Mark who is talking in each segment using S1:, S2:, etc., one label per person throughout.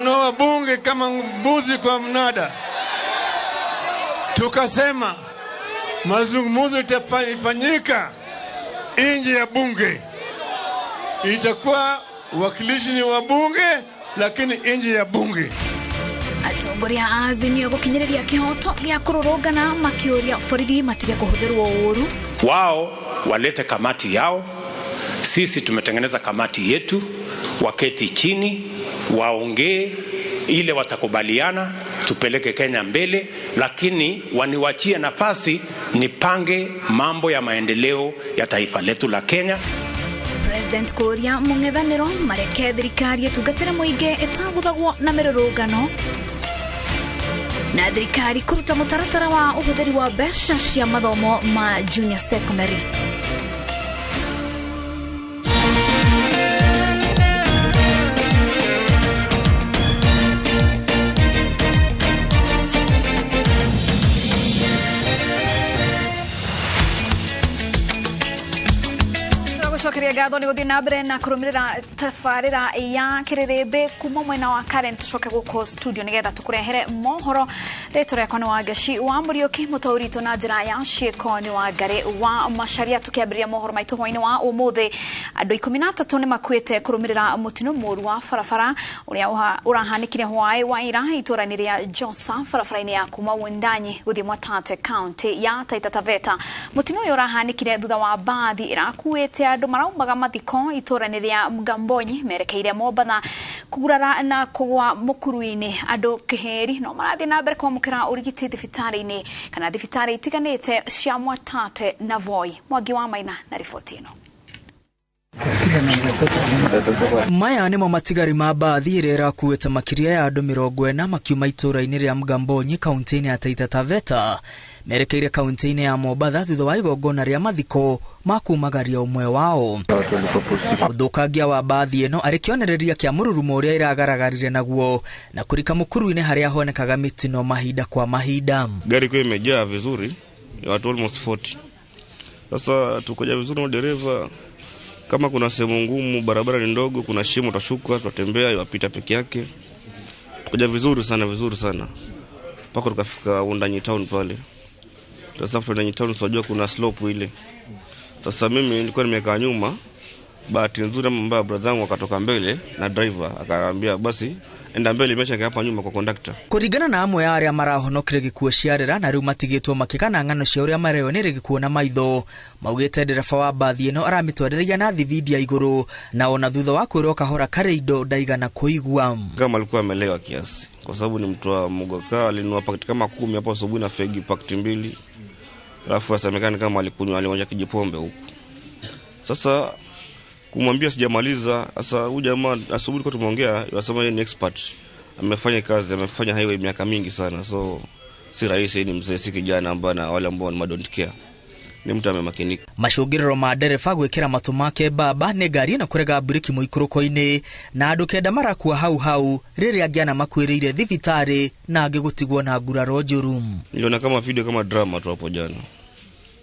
S1: Na wabunge kama mbuzi kwa mnada. Tukasema mazungumzo itafanyika nje ya bunge, itakuwa wakilishi ni wabunge lakini nje ya bunge.
S2: Atongoria a Azimio gukinyiriria kihoto gia kururungana makiuria borithi matige kuhuthirwo uru.
S3: Wao walete kamati yao, sisi tumetengeneza kamati yetu, waketi chini waongee ile watakubaliana, tupeleke Kenya mbele, lakini waniwachie nafasi nipange mambo ya maendeleo ya taifa letu la Kenya.
S2: President kuria mung'ethaniro mareke thirikari ĩtungatĩre mũingĩ ĩtaguthagwo na mĩrũrũngano, na thirikari kũruta mũtaratara wa ũhũthĩri wa mbeca cia mathomo ma junior secondary. Cokeria ngatho nĩ gũthiĩ na mbere na kũrũmĩrĩra tabarĩra ya kĩrĩrĩmbĩ kuma mwena wa Karen. Tũcoke gũkũ studio nĩgetha tũkũrehere mohoro. Rĩtwa rĩakwa nĩ Wangeci wa Mũriũki, mũtaũri witũ na njĩra ya ciĩko nĩ Wangari wa Macharia. Tũkĩambĩrĩria mohoro maitũ hwaĩ-inĩ wa ũmũthĩ, andũ 13 nĩ makuĩte kũrũmĩrĩra mũtino mũũru wa barabara ũrĩa ũrahanĩkire hwaĩ wa ira itũũra-inĩ rĩa Josa, barabara-inĩ ya kuma Wundanyi gũthiĩ Mwatate, kaunti ya Taita Taveta. Mũtino ũyũ ũrahanĩkire thutha wa mbathi ĩrakuĩte andũ maraumaga mathiko itũũra-inĩ rĩa Mgambonyi merekeire Mombatha kũgurara na kũgwa mũkuru-inĩ. Andũ kĩhĩri no marathiĩ na mbere kwamũkĩra ũrigiti thibitarĩ-inĩ kana thibitarĩ itiganĩte cia Mwatate na Voi. Mwangi wa Maina na riboti ĩno.
S4: Maya nĩmo matigari ma mbathi ĩrĩa ĩrakuĩte makĩria ya andũ 40 makiuma itũũra-inĩ rĩa Mgambonyi kaunti-inĩ ya Taita Taveta merekeire kaunti-inĩ ya Mombatha thutha wa igongona rĩa mathiko ma kumagaria ũmwe wao. Ũthũkangia wa mbathi ĩno arĩ kĩonereria kĩa mũrurumo ũrĩa ĩragaragarire naguo na kũrika mũkuru-inĩ harĩa honekaga mĩtino mahinda kwa mahinda.
S5: Gari kwa imejaa vizuri, watu almost 40. Sasa tukoja vizuri na dereva, kama kuna sehemu ngumu, barabara ni ndogo, kuna shimo utashuka, tutatembea, yapita peke yake. Tukaja vizuri sana, vizuri sana. Mpaka tukafika Wundanyi town pale. Sasa Wundanyi town unajua kuna slope ile. Sasa mimi nilikuwa nimekaa nyuma, bahati nzuri mbaya brother yangu akatoka mbele na driver akaambia basi enda mbele, imesha hapa nyuma kwa conductor.
S4: Kuringana na amwe ya aria marahonokire gikuo ciarera na riu matigitwo makigana ng'ano cia uria mareyonire gikuo na maitho, maugite ndereba wa mbathi ĩno aramitwarithia na thibidi ya igũrũ na ona thutha wa kwĩrwo kahora karĩ indo ndaigana kuigua.
S5: Kama alikuwa amelewa kiasi, kwa sababu ni mtu wa Mugoka, alinunua pakiti kama 10 hapo asubuhi na fegi pakiti 2. Alafu asemekana kama alikunywa, alionja kijipombe huko. Sasa kumwambia sijamaliza. Sasa huyu jamaa asubuhi kwa tumeongea, yasema yeye ni expert, amefanya kazi, amefanya highway miaka mingi sana, so si rahisi, ni mzee, si kijana ambaye na wale ambao ni don't care, ni mtu amemakinika.
S4: Macũngĩrĩro ma ndereba gwĩkĩra matũ make mbamba nĩ ngari ĩno kũrega mburiki mũikũrũko-inĩ na andũ 9 marakua hau hau rĩrĩa angĩ ana makuĩrĩire thibitarĩ na angĩ gũtigwo na nguraro njũru.
S5: Niliona kama video kama drama tu hapo jana,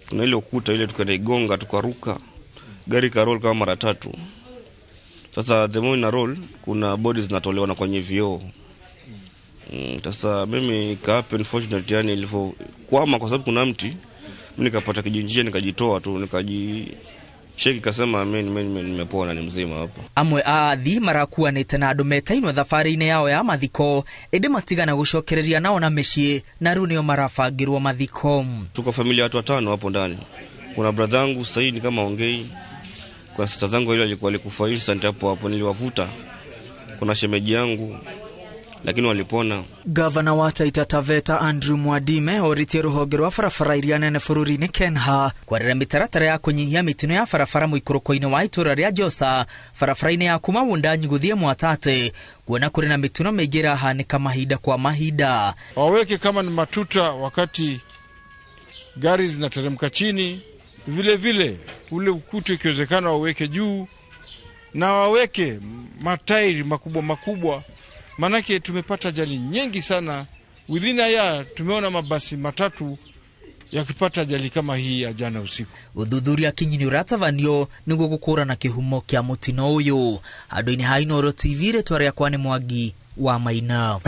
S5: kuna ile ukuta ile tukaenda igonga tukaruka, gari ka roll kama mara 3. Sasa the more na roll kuna bodies zinatolewa na kwenye vioo. Sasa mimi ka happen fortunately, yani nilipokwama kwa sababu kuna mti, mimi nikapata kijinjia nikajitoa tu nikajisheki, kasema mimi nimepona, ni mzima hapa.
S4: Amwe a athi marakuanĩte na andũ metainwo thabarĩ-inĩ yao ya mathiko ĩndĩ matigana gũcokereria nao na mĩciĩ na rĩu nĩo marabangĩrwo mathiko.
S5: Tuko familia watu 5 hapo ndani. Kuna brother yangu Saidi kama ongei, kuna sister zangu ile alikuwa alikufa instant hapo hapo niliwavuta. Kuna shemeji yangu lakini walipona.
S4: Gavana wa Taita Taveta Andrew Mwadime oritie rũhonge rwa barabara iria nene bũrũri-inĩ Kenha kwarĩra mĩtaratara ya kũnyihia mĩtino ya barabara mũikũrũko-inĩ wa itũũra rĩa Josa barabara-inĩ ya kuma Wundanyi gũthiĩ Mwatate kuona kũrĩ na mĩtino mĩingĩ ĩrahanĩka mahinda kwa mahinda.
S6: Waweke kama ni matuta wakati gari zinateremka chini, vile vile ule ukuta ikiwezekana waweke juu na waweke matairi makubwa makubwa, manake tumepata ajali nyingi sana within a year. Tumeona mabasi 3 yakipata ajali kama hii ya jana usiku.
S4: Uthuthuria kinyi uratabanio niguo gukura na kihumo kia mutino uyu. Andu-inĩ ha Inooro TV, rĩtwa rĩakwa nĩ Mwangi wa Maina.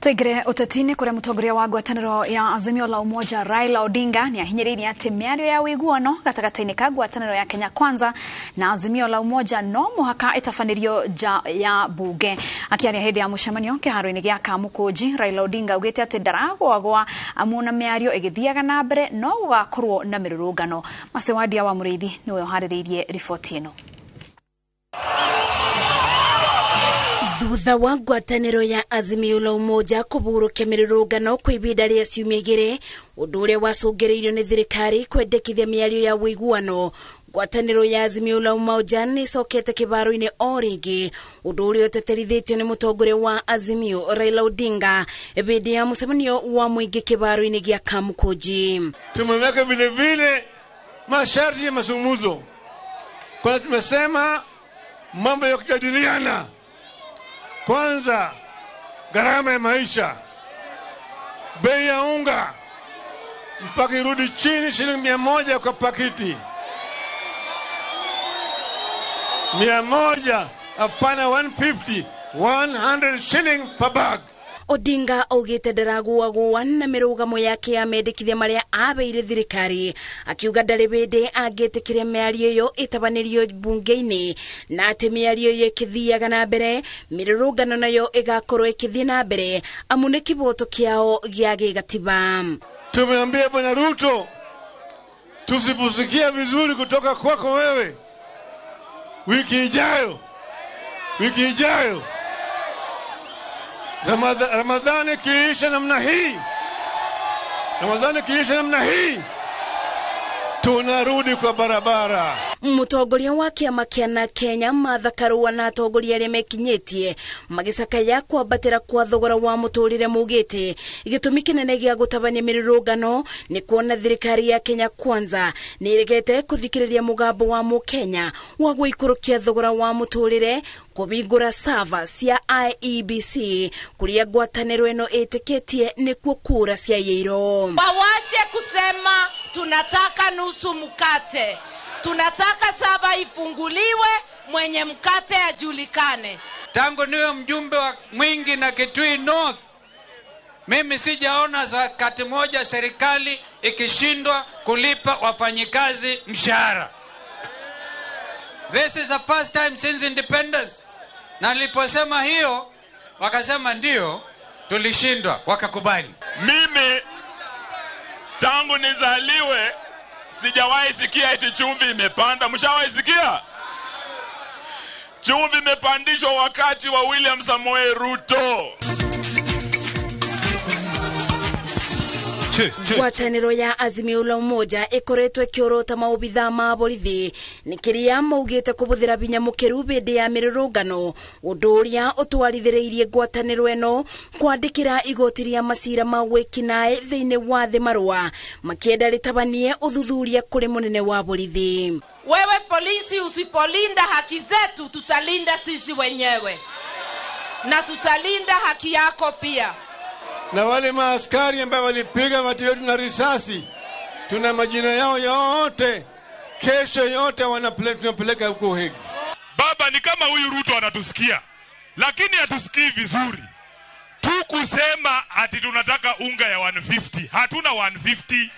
S2: Tuingire uteti-inĩ kũrĩa mũtongoria wa ngwatanĩro ya Azimio la Umoja Raila Odinga nĩ ahinyĩrĩirie atĩ mĩario ya ũiguano gatagatĩ-inĩ ka ngwatanĩro ya Kenya Kwanza na Azimio la Umoja no mũhaka ĩtabanĩrio nja ya bunge. Akĩaria hĩndĩ ya mũcemanio kĩharo-inĩ gĩa Kamũkũnji, Raila Odinga augĩte atĩ ndaragwagwa amu na mĩario ĩgĩthiaga na mbere no gũgakorwo na mĩrũrũngano. Macewandia wa Mũrĩithi nĩwe ũharĩrĩirie riboti ĩno.
S7: Thutha wa ngwatanĩro ya Azimio la Umoja kũburũkia mĩrũrũngano kwa ihinda rĩa ciumia igĩrĩ, ũndũ ũrĩa wacũngĩrĩirio nĩ thirikari kwendekithia mĩario ya ũiguano, ngwatanĩro ya Azimio la Umoja nĩ ĩcokete kĩbaro-inĩ o rĩngĩ, ũndũ ũrĩa ũteterithĩtio nĩ mũtongoria wa Azimio Raila Odinga hĩndĩ ya mũcemanio wa mũingĩ kĩbaro-inĩ gĩa Kamũkũnji.
S1: Tumeweka vile vile masharti ya mazungumzo. Kwanza tumesema mambo ya kujadiliana. Kwanza gharama ya maisha, bei ya unga mpaka irudi chini shilingi 100 kwa pakiti. 100, hapana 150, 100 shilling per bag.
S7: Odinga augĩte ndaragũagũa na mĩrũgamo yake ya mendekithia marĩa abeire thirikari, akiuga ndarĩ hĩndĩ angĩtĩkĩria mĩario ĩyo ĩtabanĩrio bunge-inĩ, na atĩ mĩario ĩyo ĩkĩthiaga na mbere mĩrũrũngano nayo ĩgakorwo ĩkĩthiĩ na mbere amu nĩ kĩboto kĩao gĩa gĩgatiba.
S1: Tumeambia Bwana Ruto, tusiposikia vizuri kutoka kwako wewe wiki ijayo, wiki ijayo Ramadhani kiisha namna hii, Ramadhani kiisha namna hii, tunarudi kwa barabara.
S7: Mũtongoria wa kĩama kĩa na Kenya Martha Karua na atongoria arĩa mekinyĩtie magĩcakaya kwambatĩra kwa thogora wa mũtũrĩre maugĩte gĩtũmi kĩnene gĩa gũtabania mĩrũrũngano nĩ kuona thirikari ya Kenya Kwanza nĩ ĩregete kũthikĩrĩria mũgambo wa mũkenya wa gũikũrũkia thogora wa mũtũrĩre kũhingũra server cia IEBC kũrĩa ngwatanĩro ĩno ĩtĩkĩtie nĩkuo kura ciaiyĩirwo.
S8: Wawache kusema tunataka nusu mkate. Tunataka saba ifunguliwe, mwenye mkate ajulikane.
S9: Tangu niwe mjumbe wa Mwingi na Kitui North, mimi sijaona wakati moja serikali ikishindwa kulipa wafanyikazi mshahara. This is the first time since independence. Na niliposema hiyo, wakasema ndio, tulishindwa, wakakubali.
S10: Mimi tangu nizaliwe sijawahi sikia eti chumvi imepanda. Mshawahi sikia? Chumvi imepandishwa wakati wa William Samoei Ruto.
S7: Ngwatanĩro ya Azimio la Umoja ĩkoretwo ĩkĩorota maobithaa ma borithi nĩ kĩrĩa maugĩte kũhũthĩra binya mũkĩru hĩndĩ ya mĩrũrũngano, ũndũ ũrĩa ũtwarithĩrĩirie ngwatanĩro ĩno kwandĩkĩra igoti rĩa macira ma wĩkinaĩ thĩinĩ wa thĩ marũa makĩenda rĩtabanie ũthuthuria kũrĩ mũnene wa borithi.
S8: Wewe polisi, usipolinda haki zetu, tutalinda sisi wenyewe na tutalinda haki yako pia.
S1: Na wale maaskari ambao walipiga watu wetu na risasi, tuna majina yao yote, kesho yote tunapeleka huko Hague.
S10: Baba, ni kama huyu Ruto anatusikia, lakini hatusikii vizuri. Tukusema ati tunataka unga ya 150, hatuna 150,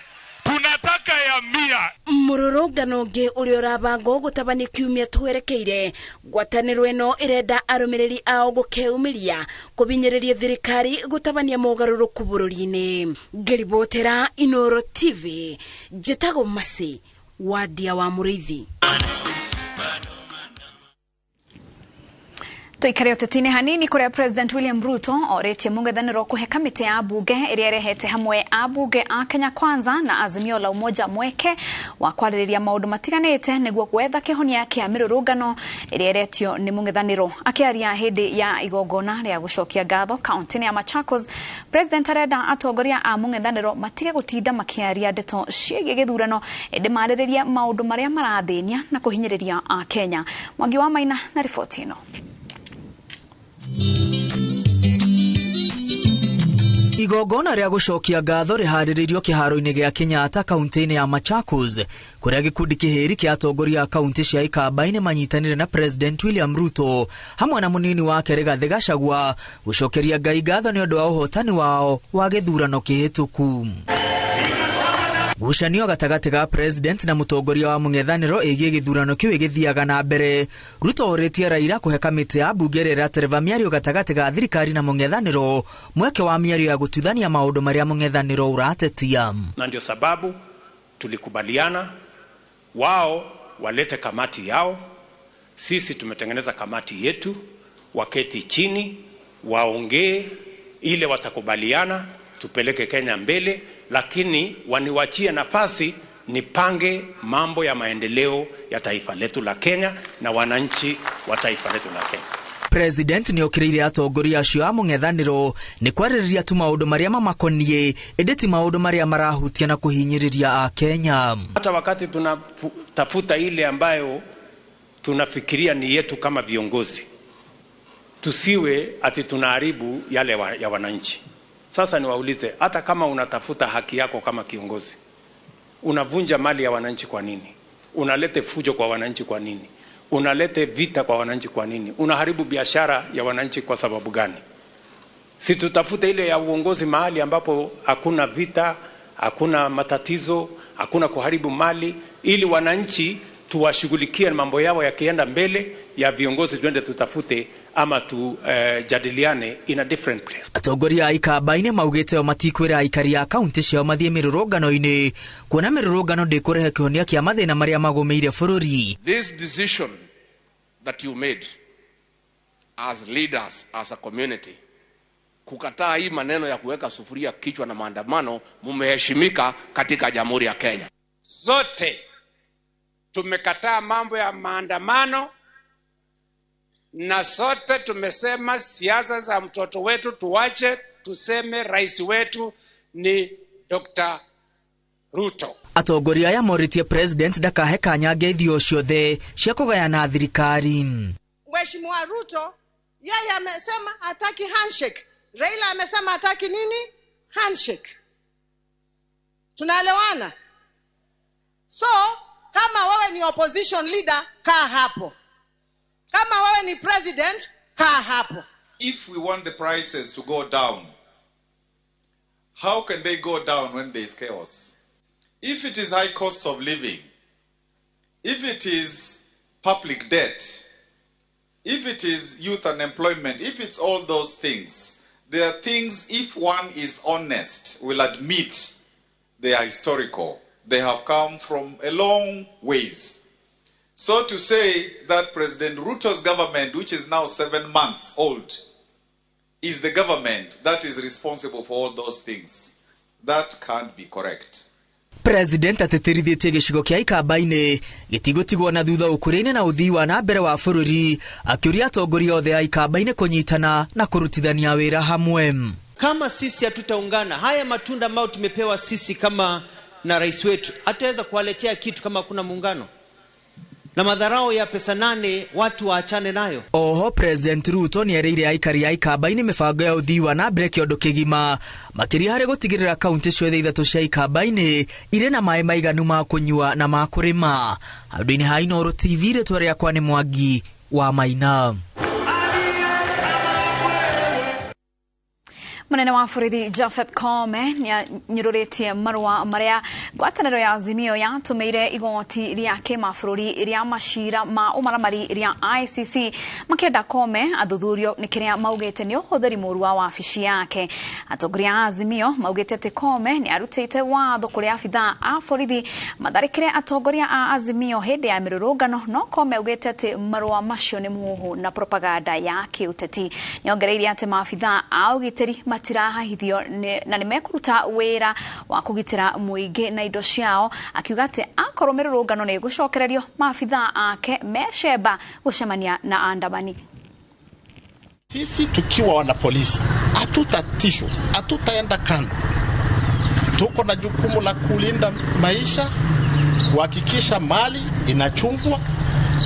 S10: tunataka ya 100.
S7: Mũrũrũngano ũngĩ ũrĩa ũrabangwo gũtabania kiumia twerekeire, ngwatanĩro ĩno ĩrenda arũmĩrĩri ao gũkeumiria kũbinyĩrĩria thirikari gũtabania mogarũrũku bũrũri-inĩ. Ngĩribotera Inoro TV, njĩtagwo Mercy Wandia wa Mũrĩithi.
S2: Tuikare ũteti-inĩ hanini kũrĩa President William Ruto orĩtie mũng'ethanĩro kũhe kamĩtĩ ya bunge ĩrĩa ĩrehete hamwe ambunge a Kenya Kwanza na Azimio la Umoja mweke wa kwarĩrĩria maũndũ matiganĩte nĩguo gwetha kĩhonia kĩa mĩrũrũngano ĩrĩa ĩretio nĩ mũng'ethanĩro. Akĩaria hĩndĩ ya igongona rĩa gũcokia ngatho kaunti-inĩ ya Machakos, President arenda atongoria a mũng'ethanĩro matige gũtinda makĩaria ndeto ciĩgiĩ gĩthurano ĩndĩ marĩrĩrie maũndũ marĩa marathĩnia na kũhinyĩrĩria a Kenya. Mwangi wa Maina na riboti ĩno.
S4: Igongona rĩa gũcokia ngatho rĩharĩrĩirio kĩharo-inĩ gĩa Kenyatta kaunti-inĩ ya Machakos, kũrĩa gĩkundi kĩhĩri kĩa atongoria a kaunti cia Ikamba-inĩ manyitanĩire na President William Ruto hamwe na mũnini wake Rigathĩ Gachagua gũcokeria Ngai ngatho nĩ ũndũ wa ũhotani wao wa gĩthurano kĩhĩtũku. Ngucanio gatagatĩ ga President na mũtongoria wa mũng'ethanĩro ĩgiĩ gĩthurano kĩu ĩgĩthiaga na mbere. Ruto orĩtie Raila kũhe kamĩtĩ ya mbunge ĩrĩa ĩratereba mĩario gatagatĩ ga thirikari na mũng'ethanĩro mweke wa mĩario ya gũtuithania maũndũ marĩa mũng'ethanĩro ũratetia.
S3: Na ndio sababu tulikubaliana wao walete kamati yao, sisi tumetengeneza kamati yetu, waketi chini waongee ile watakubaliana, tupeleke Kenya mbele, lakini waniwachie nafasi nipange mambo ya maendeleo ya taifa letu la Kenya na wananchi wa taifa letu la Kenya.
S4: President nĩokĩrĩire atongoria acio a mũng'ethanĩro nĩ kwarĩrĩria tu maũndũ marĩa mamakoniĩ ĩndĩ ti maũndũ marĩa marahutia na kũhinyĩrĩria Akenya.
S3: Hata wakati tunatafuta ile ambayo tunafikiria ni yetu kama viongozi, tusiwe ati tunaharibu yale ya wananchi. Sasa niwaulize, hata kama unatafuta haki yako kama kiongozi, unavunja mali ya wananchi kwa nini? Unalete fujo kwa wananchi kwa nini? Unalete vita kwa wananchi kwa nini? Unaharibu biashara ya wananchi kwa sababu gani? Si tutafute ile ya uongozi mahali ambapo hakuna vita, hakuna matatizo, hakuna kuharibu mali, ili wananchi tuwashughulikie mambo yao yakienda mbele ya viongozi, tuende tutafute ama tujadiliane in a different place.
S4: Atongoria a Ikamba-inĩ maugĩte o matikwĩra aikari a kaunti ciao mathiĩ mĩrũrũngano-inĩ kuona mĩrũrũngano ndĩkũrehe kĩhonia kĩa mathĩna marĩa magũmĩire bũrũri.
S11: This decision that you made as leaders, as a community, kukataa hii maneno ya kuweka sufuria kichwa na maandamano, mumeheshimika katika Jamhuri ya Kenya.
S9: Zote tumekataa mambo ya maandamano na sote tumesema siasa za mtoto wetu tuache, tuseme rais wetu ni Dr. Ruto.
S4: Atongoria aya morĩtie President ndakahe kanya ngeithio ciothe cia kũgayana thirikari.
S12: Mheshimiwa Ruto yeye amesema hataki handshake. Raila amesema hataki nini? Handshake. Tunaelewana? So kama wewe ni opposition leader, kaa hapo. Kama wewe ni president, kaa hapo.
S13: If we want the prices to go down, how can they go down when there is chaos? If it is high cost of living, if it is public debt, if it is youth unemployment, if it's all those things, there are things, if one is honest, will admit they are historical. They have come from a long ways. So to say that President Ruto's government, which is now 7 months old, is the government that is responsible for all those things, that can't be correct.
S4: President atĩtĩrithĩtie gĩcigo kĩa Ikamba-inĩ gĩtigũtigwo na thutha ũkũrĩ-inĩ na ũthii wa na mbere wa bũrũri, akĩũria atongoria othe a Ikamba-inĩ kũnyitana na kũrutithania wĩra hamwe.
S14: Kama sisi hatutaungana, haya matunda ambayo tumepewa sisi kama na rais wetu, hatutaweza kuwaletea kitu kama kuna muungano. Na madharau ya pesa 8 watu waachane nayo.
S4: Oho President Ruto nĩerĩire aikari a Ikamba-inĩ mĩbango ya ũthii wa na mbere kĩondo kĩgima, makĩria harĩ gũtigĩrĩra kaunti ciothe 3 cia Ikamba-inĩ irĩ na maĩ maiganu ma kũnyua na ma kũrĩma. Handũ-inĩ ha Inooro TV, rĩtwa rĩakwa nĩ Mwangi wa Maina.
S2: Munene wa borithi Japhet Koome nĩanyũrũrĩtie marũa marĩa ngwatanĩro ya Azimio yatũmĩire igoti rĩa kĩmabũrũri rĩa macira ma ũmaramari rĩa ICC makĩenda Koome athuthurio nĩ kĩrĩa maugĩte nĩ ũhũthĩri mũũru wa wabici yake. Atongoria a Azimio maugĩte atĩ Koome nĩarutĩte watho kũrĩ abithaa a borithi matharĩkĩre atongoria a Azimio hĩndĩ ya mĩrũrũngano, no Koome augĩte atĩ marũa macio nĩ mũhuhu na propaganda ya kĩũteti. Nĩongereire atĩ maabithaa a ũgitĩri matirahahithio na nĩmekũruta wĩra wa kũgitĩra mũingĩ na indo ciao, akiuga atĩ akorwo mĩrũrũngano nĩ ĩgũcokererio maabithaa ake mecemba gũcemania na andamani.
S15: Sisi tukiwa wana polisi hatutatishwa, hatutaenda kando. Tuko na jukumu la kulinda maisha, kuhakikisha mali inachungwa,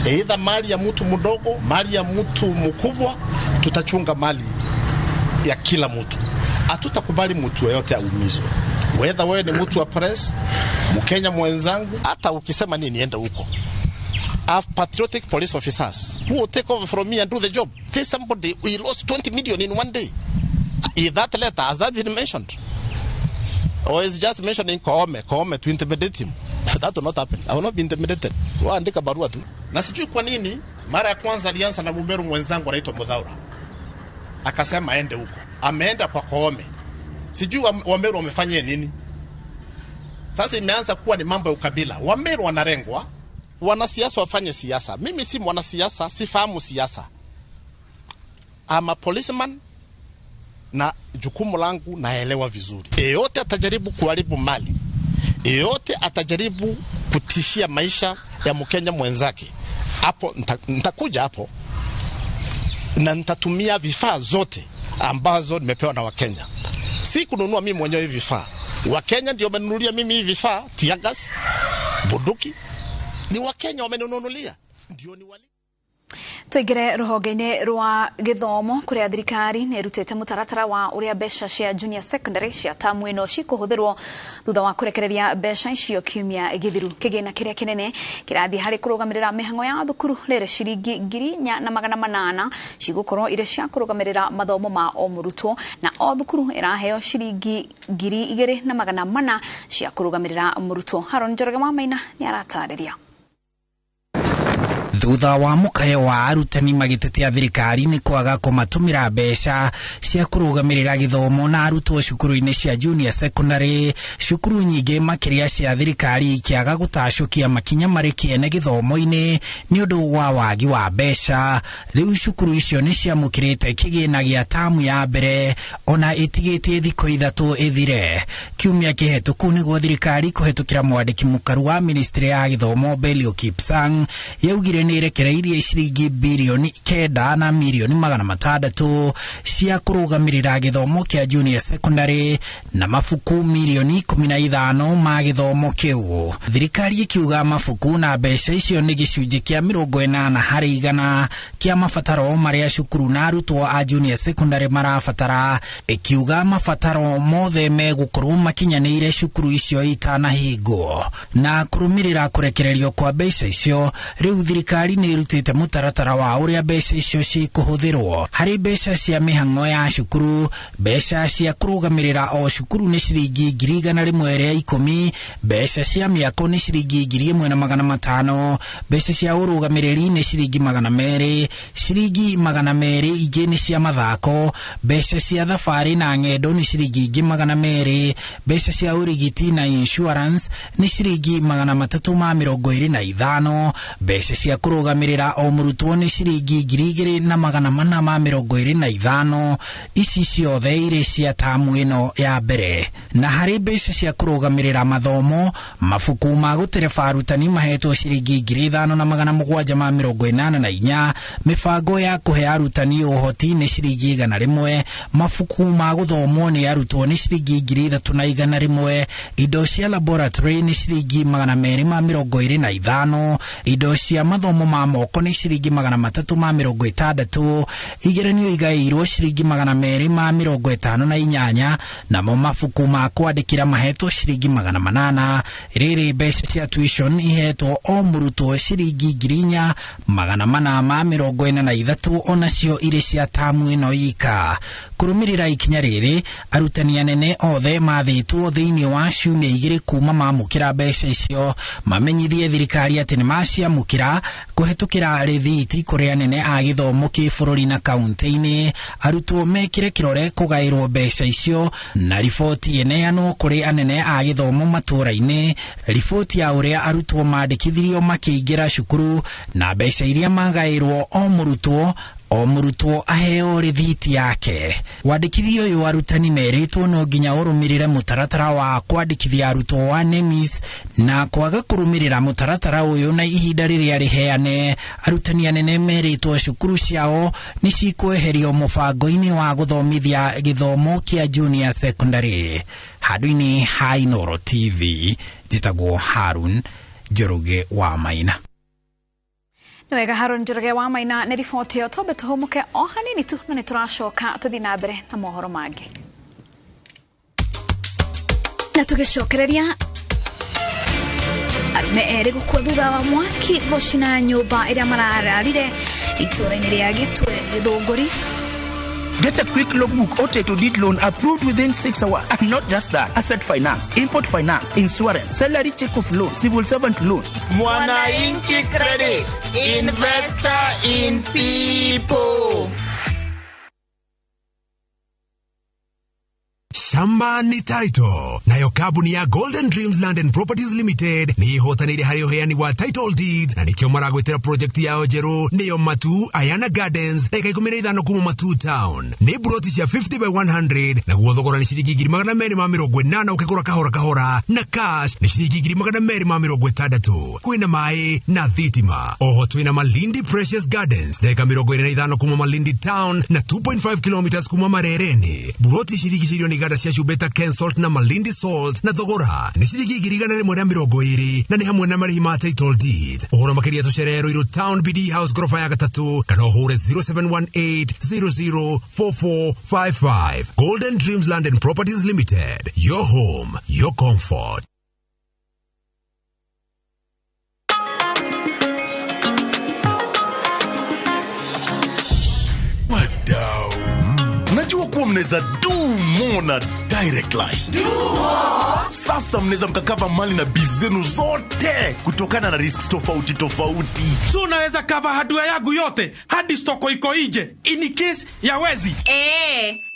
S15: aidha mali ya mtu mdogo, mali ya mtu mkubwa, tutachunga mali ya kila mtu. Hatutakubali mtu yeyote aumizwe, whether wewe ni mtu wa press, Mkenya mwenzangu, hata ukisema nini, enda huko. I have patriotic police officers who will take over from me and do the job. This somebody, we lost 20 million in one day. Is that letter, has that been mentioned? Or is just mentioning Koome, Koome to intimidate him? That will not happen. I will not be intimidated. Waandika barua tu. Na sijui kwa nini mara ya kwanza alianza na Mumeru mwenzangu anaitwa Mudhaura. Akasema aende huko. Ameenda kwa Koome. Sijui Wameru wamefanya nini. Sasa imeanza kuwa ni mambo ya ukabila. Wameru wanarengwa. Wanasiasa wafanye siasa. Mimi si mwanasiasa, sifahamu siasa. I'm a policeman na jukumu langu naelewa vizuri. Yeyote atajaribu kuharibu mali, yeyote atajaribu kutishia maisha ya Mkenya mwenzake, hapo nitakuja hapo na nitatumia vifaa zote ambazo nimepewa na Wakenya. Si kununua mimi mwenyewe hivi vifaa. Wakenya ndio wamenunulia mimi hivi vifaa, tear gas, bunduki. Ni Wakenya wamenunulia. Ndio ni wali.
S2: Tuingire ruhonge-inĩ rwa gĩthomo kũrĩa thirikari nĩ ĩrutĩte mũtaratara wa ũrĩa mbeca cia junior secondary cia tamu ĩno cikũhũthĩrwo thutha wa kũrekereria mbeca icio kiumia gĩthiru. Kĩgĩna kĩrĩa kĩnene kĩrathiĩ harĩ kũrũgamĩrĩra mĩhang'o ya thukuru rĩrĩ ciringi 4,800 cigũkorwo irĩ cia kũrũgamĩrĩra mathomo ma o mũrutwo, na o thukuru ĩraheo ciringi 2,400 cia kũrũgamĩrĩra mũrutwo. Haron Njoroge wa Maina nĩ aratarĩria.
S16: Thutha wa mukayo wa arutani magitetea thirikari ni kwaga kumatumira mbeca cia kurugamirira githomo na arutwo cukuru-ini cia junior secondary, cukuru nyingi makiria cia thirikari ikiaga gutacukia makinya mari kiene githomo-ini ni undu wa wagi wa mbeca. Riu cukuru icio ni ciamukirite kigina gia tamu ya mbere ona itigitie thiku 3 ithire. Kiumia kihituku niguo thirikari kuhitukira mwandiki mukaru wa ministry ya githomo Belio Kipsang yaugire ni irekereirie ciringi bilioni 9 na milioni 600 cia kurugamirira githomo kia junior secondary na mabuku milioni 15 ma githomo kiu. Thirikari ikiuga mabuku na mbeca icio ni gicunji kia 80 harĩ igana kia mabataro maria cukuru na arutwo a junior secondary marabatara, ikiuga mabataro mothe megukorwo makinyanĩire cukuru icio itanahingwo. Na kurumirira kurekererio kwa mbeca icio, riu thirikari nĩ ĩrutĩte mũtaratara wa ũrĩa mbeca icio cikũhũthĩrwo. Harĩ mbeca cia mĩhang'o ya cukuru, mbeca cia kũrũgamĩrĩra o cukuru nĩ ciringi 110,000, mbeca cia mĩako nĩ ciringi 1,500, mbeca cia ũrũgamĩrĩri nĩ ciringi 200, ciringi 200 ingĩ nĩ cia mathako, mbeca cia thabarĩ na ng'endo nĩ ciringi ingĩ 200, mbeca cia ũrigiti na insurance nĩ ciringi 325, mbeca cia kũrũgamĩrĩra o mũrutwo nĩ ciringi 2,425. Ici ciothe irĩ cia tamu ĩno ya mbere. Na harĩ mbeca cia kũrũgamĩrĩra mathomo, mabuku ma gũtereba arutani mahetwo ciringi 5,784, mĩbango ya kũhe arutani ũhoti nĩ ciringi 100, mabuku ma gũthomwo nĩ arutwo nĩ ciringi 3,100, indo cia laboratory nĩ ciringi 225, indo cia mathomo ma moko nĩ ciringi 360, igeranio igaĩirwo ciringi 258, namo mabuku ma kwandĩkĩra mahetwo ciringi 800. Rĩrĩ mbeca cia tuition ihetwo o mũrutwo ciringi 4,443, onacio irĩ cia tamu ĩno ika. Kũrũmĩrĩra ikinya rĩrĩ, arutani anene othe mathĩtwo thĩinĩ wa ciumia 2 kuma mamũkĩra mbeca icio mamenyithie thirikari atĩ nĩmaciamũkĩra kũhetũkĩra rĩthiti kũrĩ anene a gĩthomo kĩbũrũri na kaunti-inĩ. Arutwo mekĩre kĩrore kũgaĩrwo mbeca icio na riboti ĩneanwo kũrĩ anene a gĩthomo matũũra-inĩ, riboti ya ũrĩa arutwo mandĩkithirio makĩingĩra cukuru na mbeca iria magaĩrwo o mũrutwo o mũrutwo aheo rĩthiti yake. Wandĩkithia ũyũ arutani merĩtwo no nginya ũrũmĩrĩre mũtaratara wa kwandĩkithia arutwo wa NEMIS, na kwaga kũrũmĩrĩra mũtaratara ũyũ na ihinda rĩrĩa rĩheane, arutani anene merĩtwo cukuru ciao nĩ cikweherio mũbango-inĩ wa gũthomithia gĩthomo kĩa junior secondary. Handũ-inĩ ha Inooro TV, njĩtagwo Harun Njoroge wa Maina.
S2: Nĩ wega Harun Njoroge wa Maina nĩ riboti ĩyo. Twambe tũhũmũke o hanini tu na nĩ tũracoka tũthiĩ na mbere na mohoro mangĩ. Na tũgĩcokereria arũme erĩ gũkua thutha wa mwaki gũcina nyũmba ĩrĩa marararire itũũra-inĩ rĩa Gĩtwe Gĩthũngũri.
S17: Get a quick logbook or title deed loan approved within 6 hours. And not just that, asset finance, import finance, insurance, salary check off loan, civil servant loans.
S18: Mwananchi Credit, investor in people.
S19: Shamba ni title. Nayo kambuni ya Golden Dreams Land and Properties Limited ni ihotanĩire harĩ ũheani wa title deeds na nĩkĩo maragwĩtĩra project yao njerũ nĩyo Matu Ayana Gardens ndagĩka 15 kuma Matu Town. Nĩ buroti cia 50 by 100 naguo thogora nĩ ciringi 280 ũkĩgũra kahora kahora na cash nĩ ciringi 260. Kwĩna maĩ na thitima. Oho twĩna Malindi Precious Gardens ndagĩka 25 kuma Malindi Town na 2.5 kilometers kuma Marereni. Buroti cirigicĩirio nĩ iganda cia cumbĩ Ken Salt na Malindi Salt na thogora nĩ ciringi 120 na nĩ hamwe na marĩhi ma title deed. Ũhoro makĩria tũcerere Ruiru Town BD House gorofa ya 3 kana ũhũre 0718 004455. Golden Dreams Land and Properties Limited, your home, your comfort.
S20: Wadau, najua kuwa mnaweza do more na Direct Line. Do more. Sasa mnaweza mkakava mali na biz zenu zote kutokana na risks tofauti tofauti.
S21: So unaweza cover hardware yangu yote hadi stoko iko nje in case ya wezi.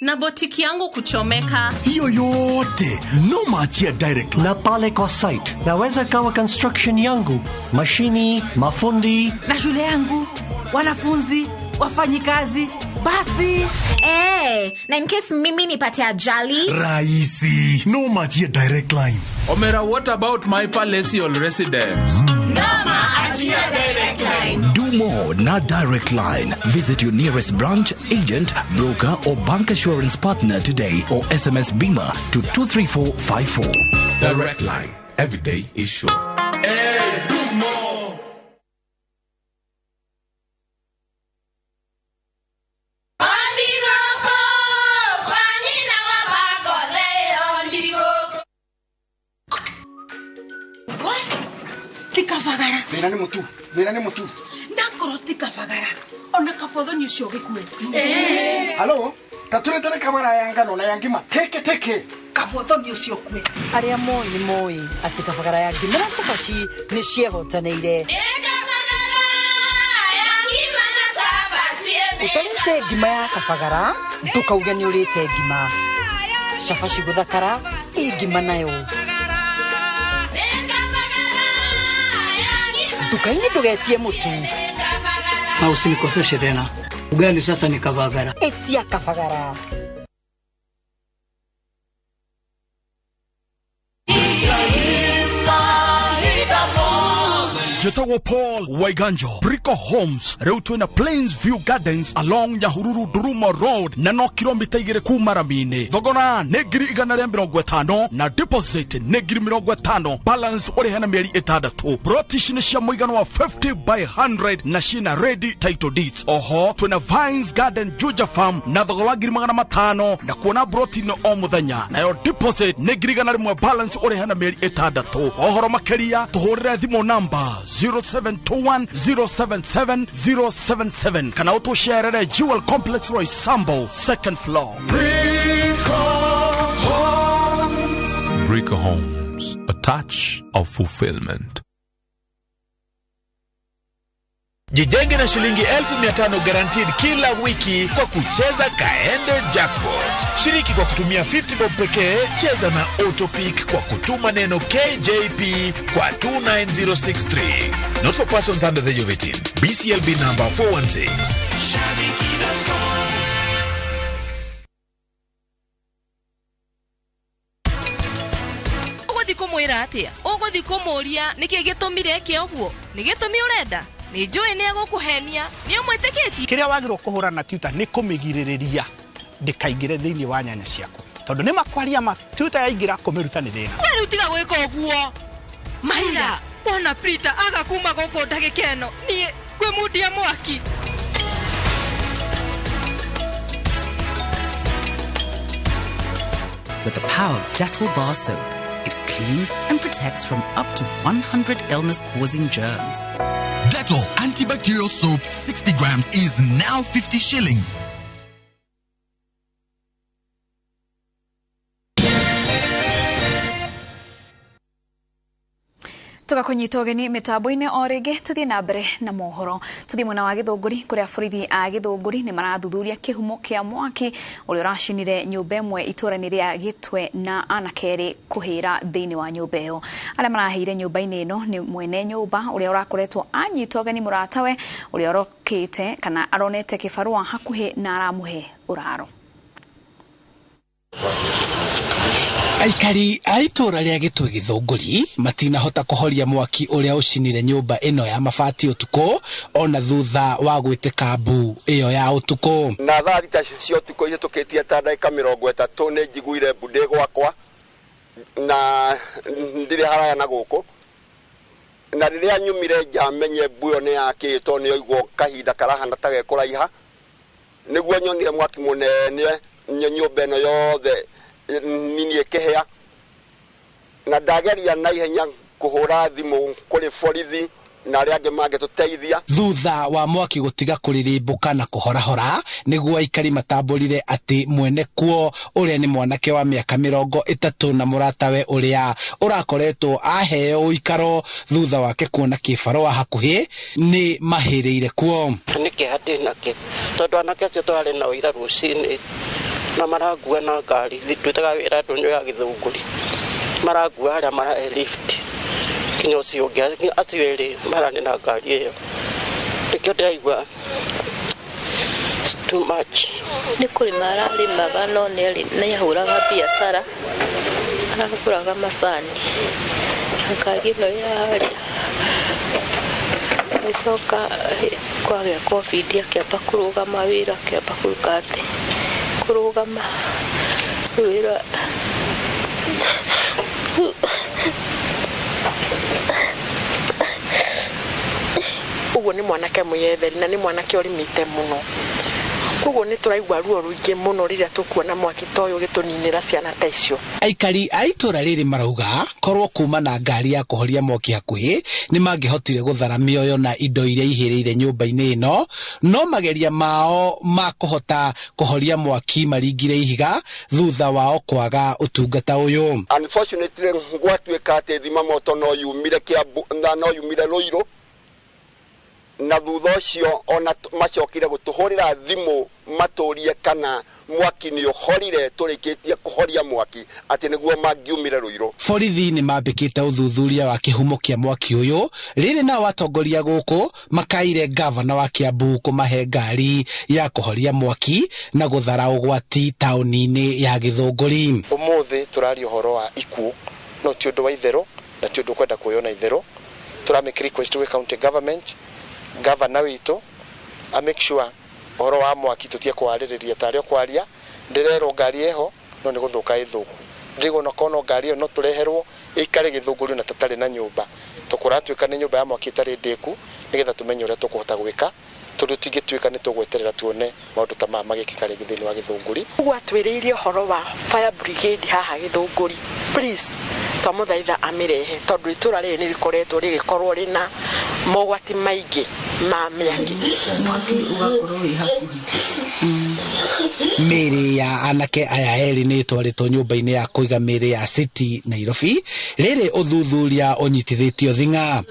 S22: Na botiki yangu kuchomeka.
S20: Hiyo yote no maachia Direct Line.
S23: Na pale kwa site naweza cover construction yangu, mashini, mafundi
S24: na shule yangu, wanafunzi, wafanyikazi. Basi.
S25: Na in case mimi nipate ajali.
S20: Raisi, no maachia Direct Line.
S26: Omera, what about my palatial residence?
S24: Noma achia Direct Line.
S27: Do more na Direct Line. Visit your nearest branch, agent, broker or bank assurance partner today or SMS BIMA to 23454.
S28: Direct Line. Every day is sure.
S26: Hey, do more.
S24: Tikabagara.
S29: Thĩna nĩ mũtu, thĩna nĩ mũtu.
S24: Ndakorwo tikabagara. Ona kabothoni ũcio gĩkue.
S29: Halo, tatũretere kabara ya ngano na ya ngima teke teke.
S24: Kabothoni ũcio kue.
S30: Arĩa moĩ nĩ moĩ atĩ kabagara ya ngima na cabaci nĩ ciehotanĩire. Ũtarĩte ngima ya kabagara, ndũkauge nĩ ũrĩte ngima. Cabaci gũthakara, ĩ ngima nayo. Nduka-inĩ ndũgetie mũtu.
S31: Na usinikoseshe tena. Ugali sasa ni kabagara.
S30: Etia kabagara.
S21: Jetawo Paul Waiganjo, Brico Homes, rĩu twĩna Plains View Gardens along Nyahururu Duruma Road na no kilomita 2 kuma rami-inĩ. Thogora nĩ 150 na deposit nĩ 50,000, balance ũrĩhe na mĩeri 6. Broti ici nĩ cia mũigana wa 50 by 100 na ciĩna ready title deeds. Oho twĩna Vines Garden Juja Farm na thogora wa 500,000 na kuona broti no o mũthenya, nayo deposit nĩ 100,000, balance ũrĩhe na mĩeri 6. Ũhoro makĩria tũhũrĩre thimũ namba 0721 077 077 kana ũtũcerere Jewel Complex Roysambu second floor.
S28: Brico Homes, a touch of fulfillment.
S32: Jijenge na shilingi 1500 guaranteed kila wiki kwa kucheza Kaende Jackpot. Shiriki kwa kutumia 50 bob pekee, cheza na Autopick kwa kutuma neno KJP kwa 29063. Not for persons under the age of 18. BCLB number 416.
S33: Shabiki.com.
S22: Ũgũthiĩ kũmwĩra atĩa? Ũgũthiĩ kũmũria nĩkĩ gĩtũmire eke ũguo? Nĩ gĩtũmi ũrenda? Nĩ njũĩ nĩ egũkũhenia, nĩ ũmwĩtĩkĩtie.
S34: Kĩrĩa wagĩrĩirwo kũhũra na tuta nĩ kũmĩgirĩrĩria ndĩkaingĩre thĩinĩ wa nyanya ciaku, tondũ nĩ makwaria ma tuta yaingĩra kũmĩruta nĩ thĩna.
S22: We rĩu tiga gwĩka ũguo. Maira, wona Peter aga kuma gũkũ ndagĩka ĩno, niĩ ngwĩmundia mwaki.
S35: With the power of Dettol Bar Soap,
S1: cleans and protects from up to 100 illness-causing germs.
S3: Dettol antibacterial soap 60 grams is now 50 shillings.
S2: Tugakunyita ũgeni mĩtambo-inĩ o rĩngĩ tũthiĩ na mbere na mohoro. Tũthiĩ mwena wa Gĩthũngũri kũrĩa borithi a Gĩthũngũri nĩ marathuthuria kĩhumo kĩa mwaki ũrĩa ũracinire nyũmba ĩmwe itũũra-inĩ rĩa Gĩtwe na anake erĩ kũhĩra thĩinĩ wa nyũmba ĩyo. Arĩa marahĩire nyũmba-inĩ ĩno nĩ mwene nyũmba ũrĩa ũrakoretwo anyita ũgeni mũratawe ũrĩa ũrokĩte kana aronete kĩbarũa hakuhĩ na aramũhe ũraro.
S16: Aikari a itũũra rĩa Gĩtwe Gĩthũngũri matinahota kũhoria mwaki ũrĩa ũcinire nyũmba ĩno ya mabati ũtukũ ona thutha wa gwĩtĩka mbu ĩyo ya ũtukũ.
S4: Na thaa thita cia ũtukũ ihĩtũkĩtie ta ndagĩka 30 nĩ njiguire mbu ndĩ gwakwa na ndirĩ haraya na gũkũ, na rĩrĩa nyumire nja menye mbu ĩyo nĩ yakĩ tondũ nĩ yaigwo kahinda karahana ta gekũraiha, nĩguo nyonire mwaki mũnene nyũmba ĩno yothe nini ĩkĩhĩa, na ndageria na ihenya kũhũra thimũ kũrĩ borithi na arĩa angĩ mangĩtũteithia.
S16: Thutha wa mwaki gũtiga kũrĩrĩmbũka na kũhorahora nĩguo aikari matambũrire atĩ mwene kuo ũrĩa nĩ mwanake wa mĩaka 30 na mũratawe ũrĩa ũrakoretwo aheo ũikaro thutha wake kuona kĩbarũa hakuhĩ nĩ mahĩrĩire kuo.
S5: Nĩ kĩeha ndĩnakĩo tondũ anake acio twarĩ nao ira rũcinĩ na marangua na ngari ndutaga wĩra ndũnyũ ya Gĩthũngũri, marangua harĩa marahe lift kinya ũcio ũngĩ, acio erĩ mararĩ na ngari ĩyo, nĩkĩo ndĩraigua it's too much.
S6: Nĩ kũrĩma ararĩmaga no nĩ ahũraga biacara, aragũraga macani na ngari ĩno ĩ harĩa. Agĩcoka kwagĩa Covid akĩamba kũrũgama wĩra, akĩamba gwĩka atĩ kũrũgama wĩra.
S7: Ũguo nĩ mwanake mwĩyetheri na nĩ mwanake ũrĩmĩte mũno, koguo nĩ tũraigua ruo rũingĩ mũno rĩrĩa tũkuona mwaki ta ũyũ ũgĩtũninĩra ciana ta icio.
S16: Aikari a itũũra rĩrĩ marauga korwo kuma na ngari ya kũhoria mwaki hakuhĩ nĩ mangĩhotire gũthara mĩoyo na indo iria ihĩrĩire nyũmba-inĩ ĩno, no mageria mao ma kũhota kũhoria mwaki maringire ihiga thutha wao kwaga ũtungata ũyũ.
S4: Unfortunately gwatuĩka atĩ thima moto no yumire Kiambu na no yumire Ruiru, na thutha ũcio ona macokire gũtũhũrĩra thimũ matũrie kana mwaki nĩ ũhorire tũrĩkĩtie kũhoria mwaki atĩ nĩguo mangiumire Ruiru.
S16: Borithi nĩ mambĩkĩte ũthuthuria wa kĩhumo kĩa mwaki ũyũ rĩrĩ nao atongoria gũkũ makaire gavana wa Kiambu kũmahe ngari ya kũhoria mwaki na gũthara ũgwati taũni-inĩ ya Gĩthũngũri.
S8: Ũmũthĩ tũraria ũhoro wa ikuũ no ti ũndũ wa itherũ na ti ũndũ ũkwenda kuoywo na itherũ. Tũramake request gwĩ county government, gavana witũ a make sure ũhoro wa mwaki tũtige kwarĩrĩria tarĩ o kwaria. Ndĩrerwo ngari ĩho no nĩ gũthũka ĩthũku, ndĩrigwo no korwo no ngari ĩyo no tũreherwo ĩikare Gĩthũngũri na tũtarĩ na nyũmba, tũkũratuĩka nĩ nyũmba ya mwaki ĩtarĩ ndĩku nĩgetha tũmenye ũrĩa tũkũhota gwĩka, tondũ tingĩtuĩka nĩ tũgweterera tuone maũndũ ta maya magĩkĩka rĩngĩ thĩinĩ wa Gĩthũngũri.
S7: Ũguo atwĩrĩire ũhoro wa fire brigade haha Gĩthũngũri, please twamũthaitha amĩrehe tondũ itũũra rĩrĩ nĩ rĩkoretwo rĩgĩkorwo rĩna mogwati maingĩ ma mĩaki.
S1: Mwaki ũgakorwo wĩ hakuhĩ.
S16: Mĩĩrĩ ya anake aya erĩ nĩ ĩtwarĩtwo nyũmba-inĩ ya kũiga mĩĩrĩ ya City Nairobi rĩrĩ ũthuthuria ũnyitithĩtio thing'a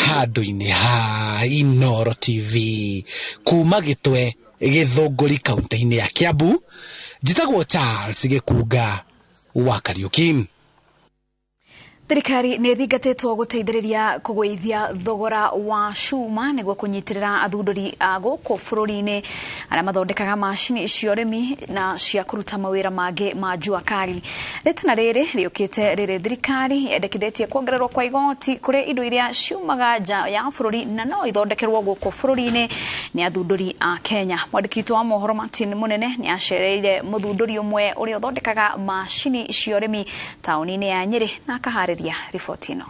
S16: handũ-inĩ ha Inooro TV kuma Gĩtwe Gĩthũngũri kaunti-inĩ ya Kiambu. Njĩtagwo Charles Gĩkunga wa Kariuki.
S2: Thirikari nĩ ĩthingatĩtwo gũteithĩrĩria kũgũithia thogora wa cuma nĩguo kũnyitĩrĩra athundũri a gũkũ bũrũri-inĩ arĩa mathondekaga macini cia ũrĩmi na cia kũruta mawĩra mangĩ ma jua kali. Rĩtana rĩrĩ rĩũkĩte rĩrĩ thirikari yendekithĩtie kuongererwo kwa igoti kũrĩ indo iria ciumaga nja ya bũrũri na no ithondekerwo gũkũ bũrũri-inĩ nĩ athundũri a Kenya. Mwandĩki witũ wa mohoro Martin Mũnene nĩ acereire mũthundũri ũmwe ũrĩa ũthondekaga macini cia ũrĩmi taũni-inĩ ya Nyĩrĩ na akaharĩria riboti ĩno.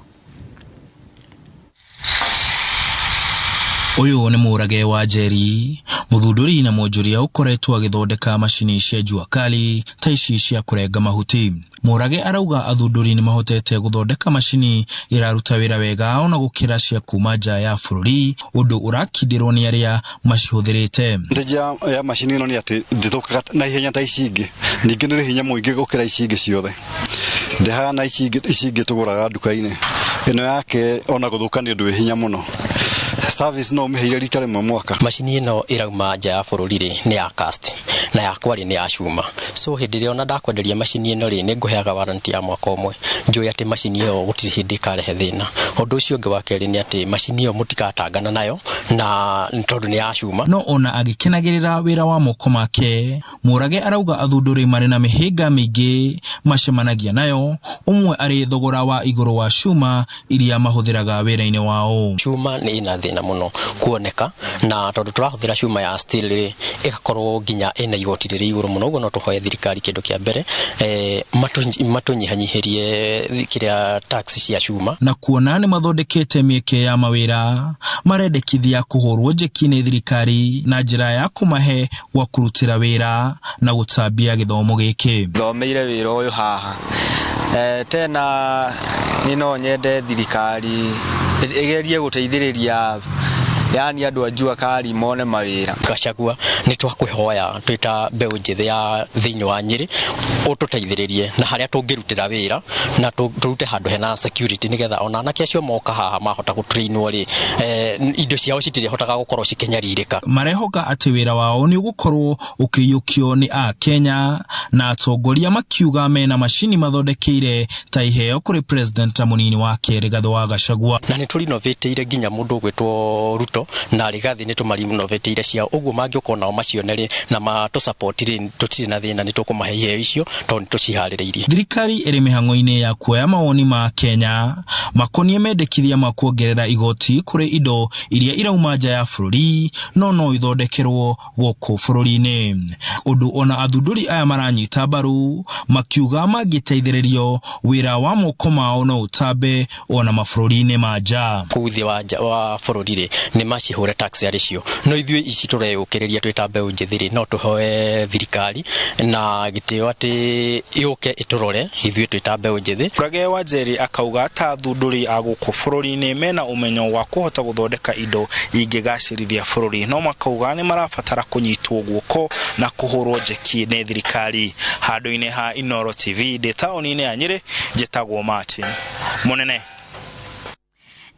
S9: Ũyũ nĩ Mũrage wa Njeri, mũthundũri na mwonjoria ũkoretwo agĩthondeka macini cia jua kali ta ici cia kũrenga mahuti. Mũrage arauga athundũri nĩ mahotete gũthondeka macini ĩraruta wĩra wega ona gũkĩra cia kuma nja ya bũrũri, ũndũ ũrakindĩrwo nĩ arĩa macihũthĩrĩte.
S10: Ndeja ya macini ĩno nĩ atĩ ndĩthũkaga na ihenya ta ici ingĩ, ningĩ nĩ hinya mũingĩ gũkĩra ici ingĩ ciothe. Ndĩhana ici ingĩ tũgũraga nduka-inĩ. Ĩno yake ona gũthũka nĩ ũndũ wĩ hinya mũno. Service no ũmĩheire rita rĩmwe mwaka.
S11: Macini ĩno ĩrauma nja ya bũrũri rĩ nĩ ya cast na yakwa rĩ nĩ ya cuma. So hĩndĩ ĩrĩa ona ndakwenderia macini ĩno rĩ nĩ ngũheaga warranty ya mwaka ũmwe. Njũĩ atĩ macini ĩyo gũtirĩ hĩndĩ ĩkarehe thĩna. Ũndũ ũcio ũngĩ wa kerĩ nĩ atĩ macini ĩyo mũtikatangana nayo na tondũ nĩ ya cuma.
S9: No ona agĩkenagĩrĩra wĩra wa moko make, Mũrage arauga athundũri marĩ na mĩhĩnga mĩingĩ macemanagia nayo, ũmwe arĩ thogora wa igũrũ wa cuma iria mahũthĩraga wĩra-inĩ wao.
S11: Cuma nĩ ĩna thĩna mũno kuoneka, na tondũ tũrahũthĩra cuma ya steel rĩ ĩgakorwo nginya ĩna igoti rĩrĩ igũrũ mũno. Ũguo no tũhoe thirikari kĩndũ kĩa mbere matũnyihanyihĩrie kĩrĩa tax cia cuma.
S9: Na kuona nĩ mathondekete mĩeke ya mawĩra, marendekithia kũhũrwo njeki nĩ thirikari na njĩra ya kũmahe gwa kũrutĩra wĩra na gũtambia gĩthomo gĩkĩ.
S12: Thomeire wĩra ũyũ haha. Tena nĩ no nyende thirikari ĩgerie gũteithĩrĩria yani andũ a jua kali mone mawĩra.
S11: Gachagua nĩ twakũhoya twĩ ta mbeũ njĩthĩ ya thĩinĩ wa Nyĩrĩ ũtũteithĩrĩrie na harĩa tũngĩrutĩra wĩra na tũrute handũ hena security nĩgetha ona anake acio moka haha mahota gũtrainwo rĩ indo ciao citirĩhotaga gũkorwo cikĩnyarirĩka.
S9: Marehoka atĩ wĩra wao nĩ ũgũkorwo ũkĩiyũkio nĩ Akenya na atongoria makiuga mena macini mathondekeire ta iheo kũrĩ president mũnini wake Rigathĩ wa Gachagua.
S11: Na nĩ tũrinovatĩire nginya mũndũ ũgwĩtwo Ruto na Rigathĩ nĩ tũmarinovatĩire ciao, ũguo mangĩũka onao macione rĩ na matũsupport rĩ tũtirĩ na thĩna, nĩ tũkũmahe iheo icio tondũ nĩ tũciharĩrĩirie.
S9: Thirikari ĩrĩ mĩhang'o-inĩ ya kuoya mawoni ma Kenya makonie mendekithia ma kuongerera igoti kũrĩ indo iria irauma nja ya bũrũri no ithondekerwo gũkũ bũrũri-inĩ, ũndũ ona athundũri aya maranyita mbaru makiuga mangĩteithĩrĩrio wĩra wa moko mao no ũtambe ona mabũrũri-inĩ ma nja.
S11: Kũu thĩ wa bũrũri rĩ nĩ macihũre tax arĩ cio, no ithuĩ ici tũreyũkĩrĩria twĩ ta mbeũ njĩthĩ rĩ no tũhoe thirikari na gĩtĩo atĩ yũke ĩtũrore ithuĩ twĩ ta mbeũ njĩthĩ.
S13: Mũrage wa Njeri akauga ta athundũri a gũkũ bũrũri-inĩ mena ũmenyo wa kũhota gũthondeka indo ingĩgacĩrithia bũrũri, no makauga nĩ marabatara kũnyitwo guoko na kũhũrwo njeki nĩ thirikari. Handũ-inĩ ha Inooro TV ndĩ taũni-inĩ ya Nyĩrĩ, njĩtagwo Martin Mũnene.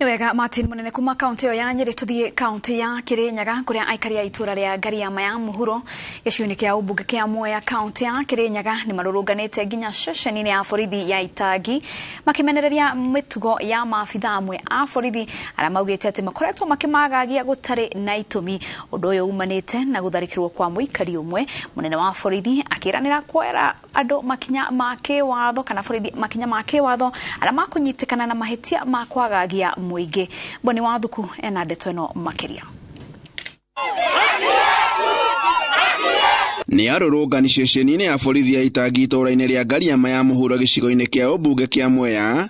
S2: Nĩ wega Martin Mũnene. Kuma kaunti ĩyo ya Nyĩrĩ tũthiĩ kaunti ya Kĩrĩnyaga kũrĩa aikari a itũra rĩa Ngariama ya Mũhuro gĩcigo-inĩ kĩa ũmbunge kĩa Mwea kaunti ya Kĩrĩnyaga nĩ marũrũnganĩte nginya ceceni-inĩ ya borithi ya Itangi makĩmenereria mĩtugo ya maabitha amwe a borithi arĩa maugĩte atĩ makoretwo makĩmagagia gũtarĩ na itũmi. Ũndũ ũyũ umanĩte na gũtharĩkĩrwo kwa mũikari ũmwe. Mũnene wa borithi akĩranĩra kuoera andũ makinya ma kĩwatho kana borithi makinya ma kĩwatho arĩa makũnyitĩkana na mahĩtia ma kwagagia mũingĩ. Boni wa Thuku ena ndeto ĩno makĩria.
S14: Nĩ arũrũngani ceceni-inĩ ya borithi ya Itangi itũũra-inĩ rĩa Ngariama ya Mũhuro gĩcigo-inĩ kĩa ũmbunge kĩa Mwea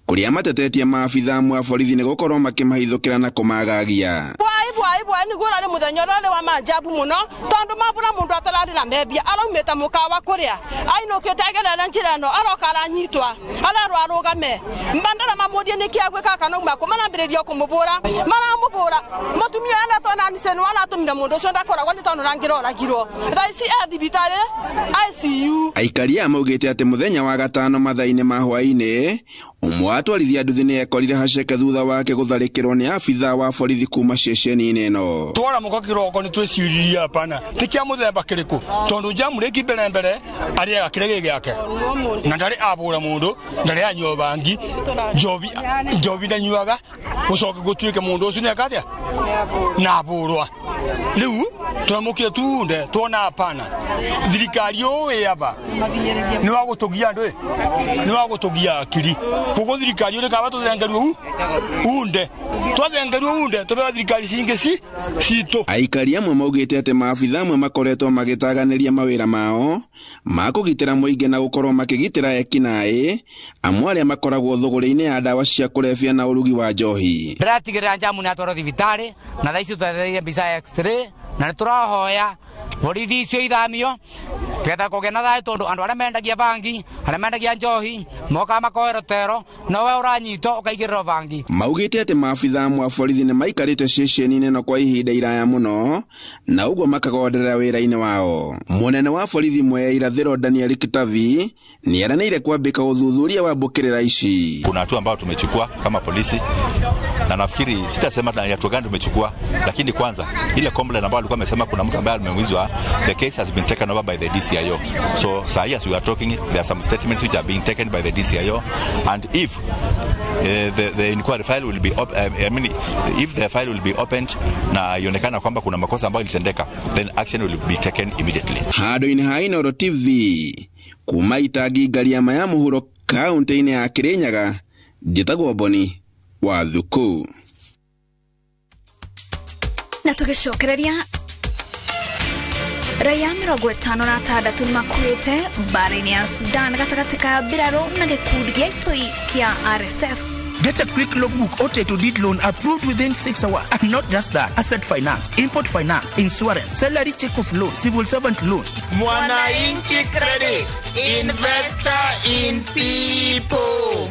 S14: kũrĩa matetetie maabitha amwe a borithi nĩ gũkorwo makĩmahithũkĩra na kũmagagia.
S15: Bwai nĩguo ũrarĩ mũthenya ũrarĩ wa manjabu mũno tondũ mabũra mũndũ atararĩ na membia araumĩte mũkawa kũrĩa ainũkĩte agerere njĩra ĩno aroka aranyitwa arerwo arũgame mbandara mamũrie nĩkĩ agwĩka kana auma kũ marambĩrĩria kũmũbũra maramũbũra mũtumia ũyũ aretwo Nancy nĩwe aratũmire mũndũ ũcio ndakoragwo nĩ tondũ ũrangĩroragirwo thaa ici e thibitarĩ ICU.
S14: Aikari aya maugĩte atĩ mũthenya wa gatano mathaa-inĩ ma hwaĩ-inĩ ũmwe wa atwarithia nduthi nĩ ekorire haceke thutha wake gũtharĩkĩrwo nĩ abitha wa borithi kuma ceceni-inĩ ĩno.
S17: Twaramuka kĩroko nĩ twĩciririe hapana ti kĩa mũthemba kĩrĩkũ tondũ njamũrĩki mbere mbere arĩaga kĩrĩa gĩ gĩake na ndarĩ abũra mũndũ ndarĩ anyua bangi njobi ndanyuaga gũcoke gũtuĩke mũndũ ũcio nĩ eka atĩa na abũrwa. Rĩu tũramũkire tunde tuona hapana thirikari ũũ ĩ aba nĩ wa gũtũgia andũ nĩ wa gũtũgia akiri koguo thirikari ũrĩ kaba tũthengerwo unde twathengerwo unde tũbewa thirikari cingĩ citũ.
S14: Aikari amwe maugĩte atĩ maabitha amwe makoretwo magĩtaganĩria mawĩra mao ma kũgitĩra mũingĩ na gũkorwo makĩgitĩra ekinaĩ amwe arĩa makoragwo thũgũrĩ-inĩ ya ndawa cia kũrebia na ũrugi wa njohi. borithi.
S18: Ndĩratigĩrĩra Njamu nĩ atwarwo thibitarĩ na thaa ici twethereire mbica ya x-ray na nĩ tũrahoya borithi icio ithamio getha kũgĩa na thayũ tondũ andũ arĩa mendagia bangi, arĩa mendagia njohi mokaga makoerwo tero no we ũranyitwo ũkaigĩrĩrwo bangi.
S14: Maugĩte atĩ maabitha amwe a borithi nĩ maikarĩte ceceni-inĩ ĩno kwa ihinda iraya mũno na ũguo makagonderera wĩra-inĩ wao. Mũnene wa borithi Mwea Irathĩro Daniel Kitavi nĩ eranĩire kwambĩka ũthuthuria wa mbũkĩrĩra ici.
S19: Kuna hatua ambayo tumechukua kama polisi na nafikiri sitasema na hatua gani tumechukua, lakini kwanza ile complaint ambayo alikuwa amesema kuna mtu ambaye ameumizwa, the case has been taken over by the DCIO. So sahi as we are talking there are some statements which are being taken by the DCIO, and if the inquiry file will be I mean, if the file will be opened na ionekana kwamba kuna makosa ambayo ilitendeka, then action will be taken immediately.
S14: Handũ-inĩ ha Inooro TV kuma Itangi Ngariama ya mũhuro kaunti-inĩ ya Kirinyaga, njĩtagwo Boni wa Thuku.
S2: Na tũgĩcokereria raia 56 nĩmakuĩte mbara-inĩ ya Sudan gatagatĩ ka mbirarũ na gĩkundi gĩa itoi kĩa RSF.
S20: Get a quick logbook or title deed loan approved within 6 hours. And not just that, asset finance, import finance, insurance, salary check of loan, civil servant loans.
S21: Mwananchi Credit, investor in people.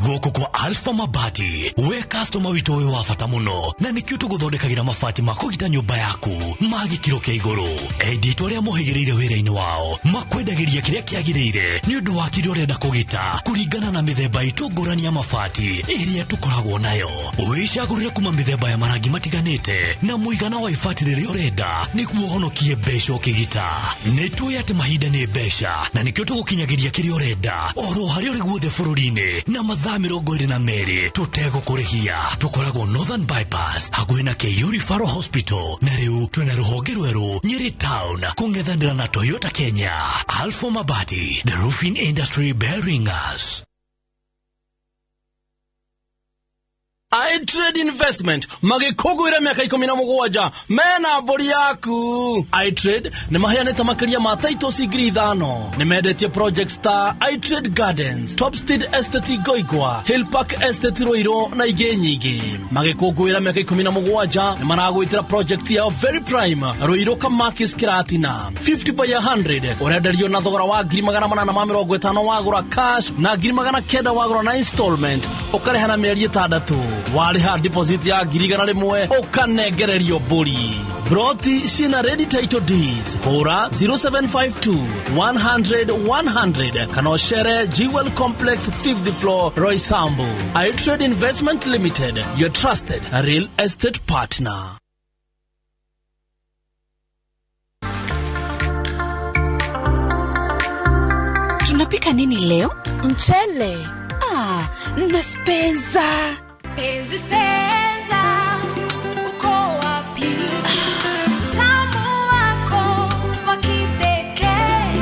S23: Gũkũ kwa Alpha Mabati we customer witũ wĩ wa bata mũno na nĩkĩo tũgũthondekagĩra mabati ma kũgita nyũmba yaku ma gĩkĩro kĩa igũrũ. Endia itũ arĩa mohĩgĩrĩire wĩra-inĩ wao makwendagĩria kĩrĩa kĩagĩrĩire nĩ ũndũ wa kĩrĩa ũrenda kũgita kũringana na mĩthemba itũ ngũrani ya mabati ĩrĩa tũkoragwo nayo. Wĩcagũrĩre kuma mĩthemba ya marangi matiganĩte na mũigana wa ibati rĩrĩa ũrenda nĩguo ũhonokie mbeca ũkĩgita. Nĩ tũĩ atĩ mahinda nĩ mbeca na nĩkĩo tũgũkinyagĩria kĩrĩa ũrenda oro harĩa ũrĩ guothe bũrũri-inĩ na mathaa 22 tũtegũkũrĩhia. Tũkoragwo Northern Bypass hakuhĩ na KU Referral Hospital na rĩu twĩna rũhonge rwerũ Nyeri Town kũng'ethanĩra na Toyota Kenya. Alpha Mabati, the roofing industry bearing us.
S24: iTrade Investment magĩkũngũĩra mĩaka 17 mena mbũri yaku. iTrade nĩ maheanĩte makĩria ma titles 5,000. Nĩ mendetie projects ta iTrade Gardens, Topstead Estate Goigwa, Hill Park Estate Ruiru na ingĩ nyingĩ. Magĩkũngũĩra mĩaka 17 nĩ maragwĩtĩra project yao Very Prime Ruiru Kamakis Kiratina 50 by 100 ũrenderio na thogora wa 850 wagũra cash na 900 wagũra na installment ũkarĩha na mĩeri 6. Warĩha deposit ya 100,000 ũkanengererio mbũri. Broti ciĩna ready title deeds. Hũra 0752 100 100 kana ũcere Jewel Complex 5th floor Roysambu. iTrade Investment Limited, your trusted real estate partner.
S25: Tunapika nini leo? Mchele. Ah, na spenza.
S22: Penzi spenza, uko wapi? Tamu wako wa kipekee,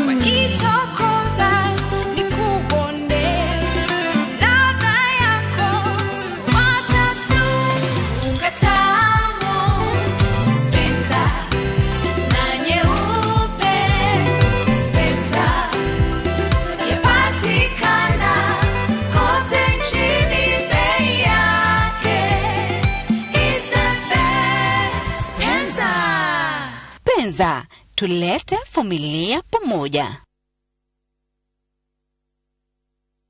S22: wakichokoza nikubonde. Ladha yako wacha tu unga tamu. Spenza na nyeupe, Spenza yapatikana kote nchini.
S25: Penza, tulete familia pamoja.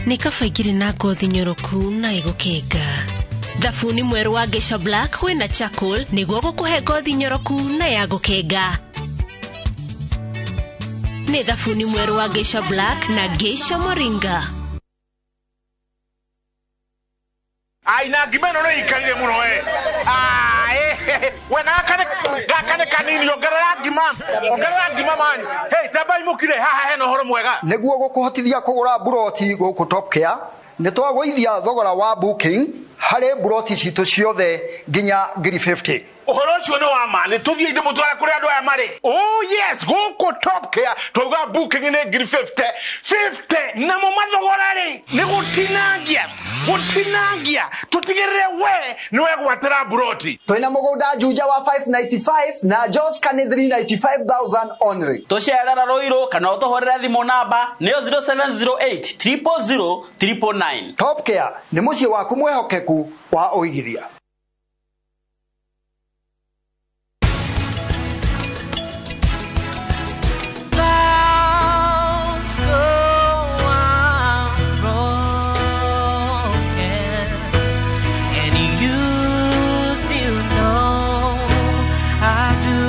S26: Nĩ kaba ingĩrĩ na ngothi nyoroku na ĩgũkenga. Thabuni mwerũ wa Geisha Black wĩna charcoal nĩguo gũkũhe ngothi nyoroku na ya gũkenga. Nĩ thabuni mwerũ wa Geisha Black na Geisha Moringa.
S27: Ai na ngima ĩno nĩ ikarire mũno we. We gaka nĩ kanini, ongerera ngima man. Hey, tambai mũkire haha hena ũhoro mwega.
S28: Nĩguo gũkũhotithia kũgũra mburoti gũkũ Top Care, nĩ twagũithia thogora wa booking
S1: Harĩ mburoti citũ ciothe nginya ngiri 50.
S27: Ũhoro ũcio nĩ wa ma, nĩ tũthiĩ ndĩmũtware kũrĩa andũ aya marĩ. Oh yes, gũkũ Top Care twauga booking nĩ ngiri 50 50, namo mathogora rĩ nĩ gũtinangia gũtinangia, tũtigĩrĩre we nĩ wegwatĩra mburoti.
S1: Twĩna mũgũnda Juja wa 595 na Joska nĩ 395,000 only.
S3: Tũcerera Rũirũ kana ũtũhũrĩre thimũ namba nĩyo 0708 000 999.
S1: Top Care nĩ mũciĩ waku mwĩhokeku wa ũigithia.
S4: Vows go unbroken, and you still know I do.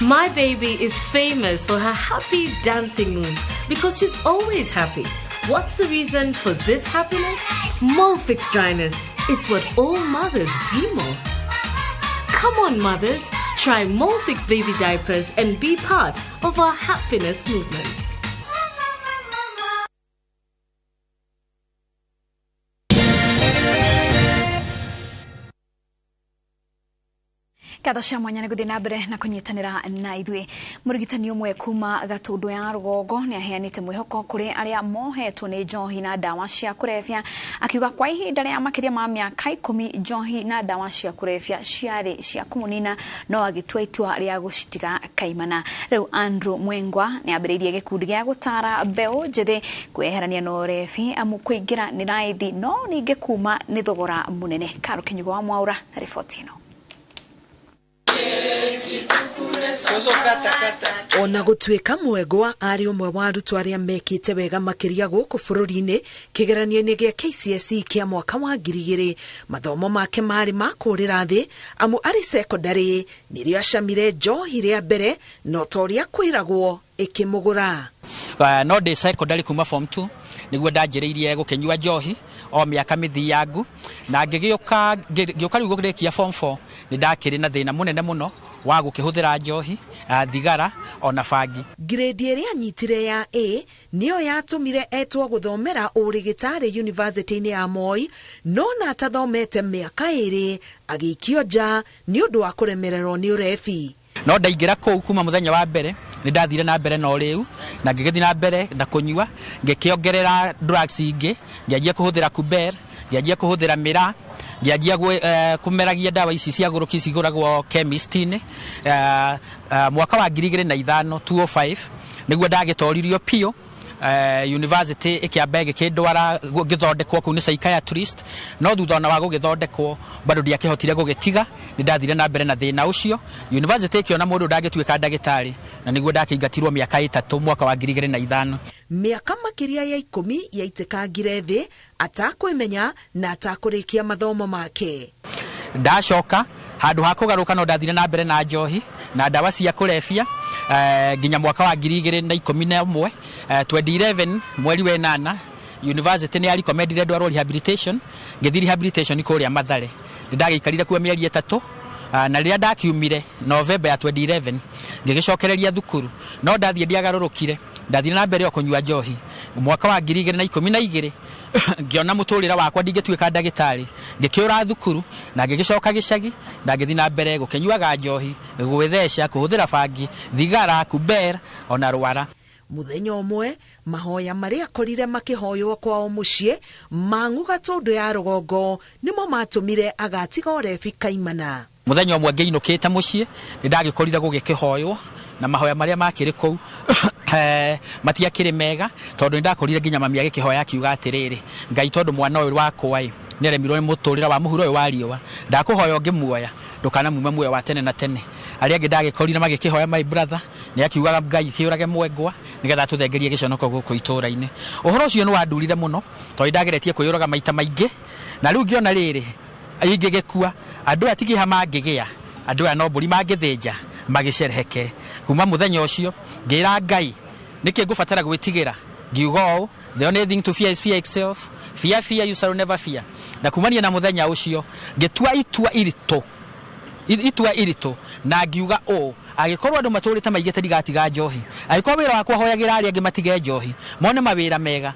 S22: My baby is famous for her happy dancing moves because she's always happy. What's the reason for this happiness? Molfix dryness. It's what all mothers dream of. Come on, mothers. Try Molfix baby diapers and be part of our happiness movement.
S2: Ngatho cia mwanya nĩ gũthiĩ na mbere na kũnyitanĩra na ithuĩ. Mũrigitani ũmwe kuma Gatũndũ ya rũgongo nĩ aheanĩte mwĩhoko kũrĩ arĩa mohetwo nĩ njohi na ndawa cia kũrebia, akiuga kwa ihinda rĩa makĩria ma mĩaka 10 njohi na ndawa cia kũrebia ciarĩ cia kũmũnina, no agĩtua itua rĩa gũcitiga kaimana. Rĩu Andrew Mwengwa nĩ ambĩrĩirie gĩkundi gĩa gũtara mbeũ njĩthĩ kwĩyeherania na ũrebi, amu kũingĩra nĩ raithi no ningĩ kuma nĩ thogora mũnene. Karo Kinyugo wa Mwaura na riboti ĩno.
S5: Ona gũtuĩka Mwengwa arĩ ũmwe wa arutwo arĩa mekĩte wega makĩria gũkũ bũrũri-inĩ kĩgeranio-inĩ gĩa KCSE kĩa mwaka wa 2000, mathomo make marĩ ma kũũrĩra thĩ, amu arĩ sekondarĩ nĩrĩo acamire njohi rĩa mbere, no ta ũrĩa kwĩragwo ĩkĩmũgũra.
S6: No ndĩ secondary kuma form 2 nĩguo ndanjĩrĩirie gũkĩnyua njohi o mĩaka mĩthiangu, na ngĩgĩũka rĩu gũkĩrĩkia form 4 nĩ ndakĩrĩ na thĩna mũnene mũno wa gũkĩhũthĩra njohi, thigara ona bangi.
S5: Grade ĩrĩa anyitire ya A nĩyo yatũmire etwo gũthomera ũrĩgĩtarĩ University-inĩ ya Moi, no na atathomete mĩaka 2 agĩikio nja nĩ ũndũ wa kũremererwo nĩ ũrebi.
S6: No ndaingĩra kũu kuma mũthenya wa mbere nĩ ndathire na mbere na ũrĩu, na ngĩgĩthiĩ na mbere na kũnyua, ngĩkĩongerera drugs ingĩ, ngĩanjia kũhũthĩra kuber, ngĩanjia kũhũthĩra mĩraa, ngĩanjia kũmeragia ndawa ici cia gũrũki cigũragwo chemist-inĩ. Mwaka wa 2005 205 nĩguo ndagĩtoririo piũ. University ĩkĩamba ĩgĩkĩndwara ngĩthondekwo kũu nĩ psychiatrist, no thutha ona wa gũgĩthondekwo bado ndiakĩhotire gũgĩtiga, nĩ ndathire na mbere na thĩna ũcio. University ĩkĩona mũndũ ndangĩtuĩka ndagĩtarĩ, na nĩguo ndakĩingatirwo mĩaka 3 mwaka wa 2005.
S5: Mĩaka makĩria ya 10 yaitĩkangire thĩ atakwĩmenya na atakũrĩkia mathomo make.
S6: Ndacoka handũ ha kũgarũka no ndathire na mbere na njohi na ndawa cia kũrebia nginya mwaka wa 2011 2011 mweri wa 8 university nĩ yarecommendire ndwarwo rehabilitation, ngĩthiĩ rehabilitation kũrĩa Mathare. Nĩ ndagĩikarire kuo mĩeri 3, na rĩrĩa ndakiumire November ya 2011 ngĩgĩcokereria thukuru, no ndathiĩ ndiagarũrũkire, ndathire na mbere o kũnyua njohi. Mwaka wa 2012 ngĩona mũtũrĩre wakwa ndingĩtuĩka ndagĩtarĩ, ngĩkĩũra thukuru na ngĩgĩcoka gĩcagi na ngĩthiĩ na mbere gũkĩnyuaga njohi, gwĩtheca, kũhũthĩra bangi, thigara, kuber ona rwara.
S5: Mũthenya ũmwe mahoya marĩa akorire makĩhoywo kwao mũciĩ mang'u Gatũndũ ya rũgongo nĩmo matũmire agatiga ũrebi kaimana.
S6: Mũthenya ũmwe ngĩinũkĩte mũciĩ nĩ ndagĩkorire gũgĩkĩhoywo, na mahoya marĩa makĩrĩ kũu matiakĩrĩ mega, tondũ nĩ ndakorire nginya mami agĩkĩhoya akiuga atĩrĩrĩ, Ngai tondũ mwana ũyũ wakwa ĩ nĩaremirwo nĩ mũtũrĩre wa mũhuro ũyũ wa riũa, ndakũhoya ũngĩmuoya ndũkanamume muoyo wa tene na tene. Arĩa angĩ ndagĩkorire magĩkĩhoya my brother nĩ akiugaga Ngai kĩũrage Mwengwa nĩgetha atũthengerie gĩconoko gũkũ itũũra-inĩ. Ũhoro ũcio nĩ wandurire mũno tondũ ndageretie kwĩyũraga maita maingĩ, na rĩu ngĩona rĩrĩ ingĩgĩkua andũ aya ti kĩeha mangĩgĩa, andũ aya no mbũri mangĩthĩnja magĩcereheke. Kuma mũthenya ũcio ngĩra Ngai nĩkĩ ngũbatara gwĩtigĩra, ngiuga ũũ, the only thing to fear is fear itself, fear fear you shall never fear. Na kumania na mũthenya ũcio ngĩtua itua iritũ na ngiuga ũũ Angĩkorwo andũ matũrĩte maigĩte ndigatiga njohi, angĩkorwo wĩra wakwa hoyagĩra arĩa angĩ matige njohi, mone mawĩra mega,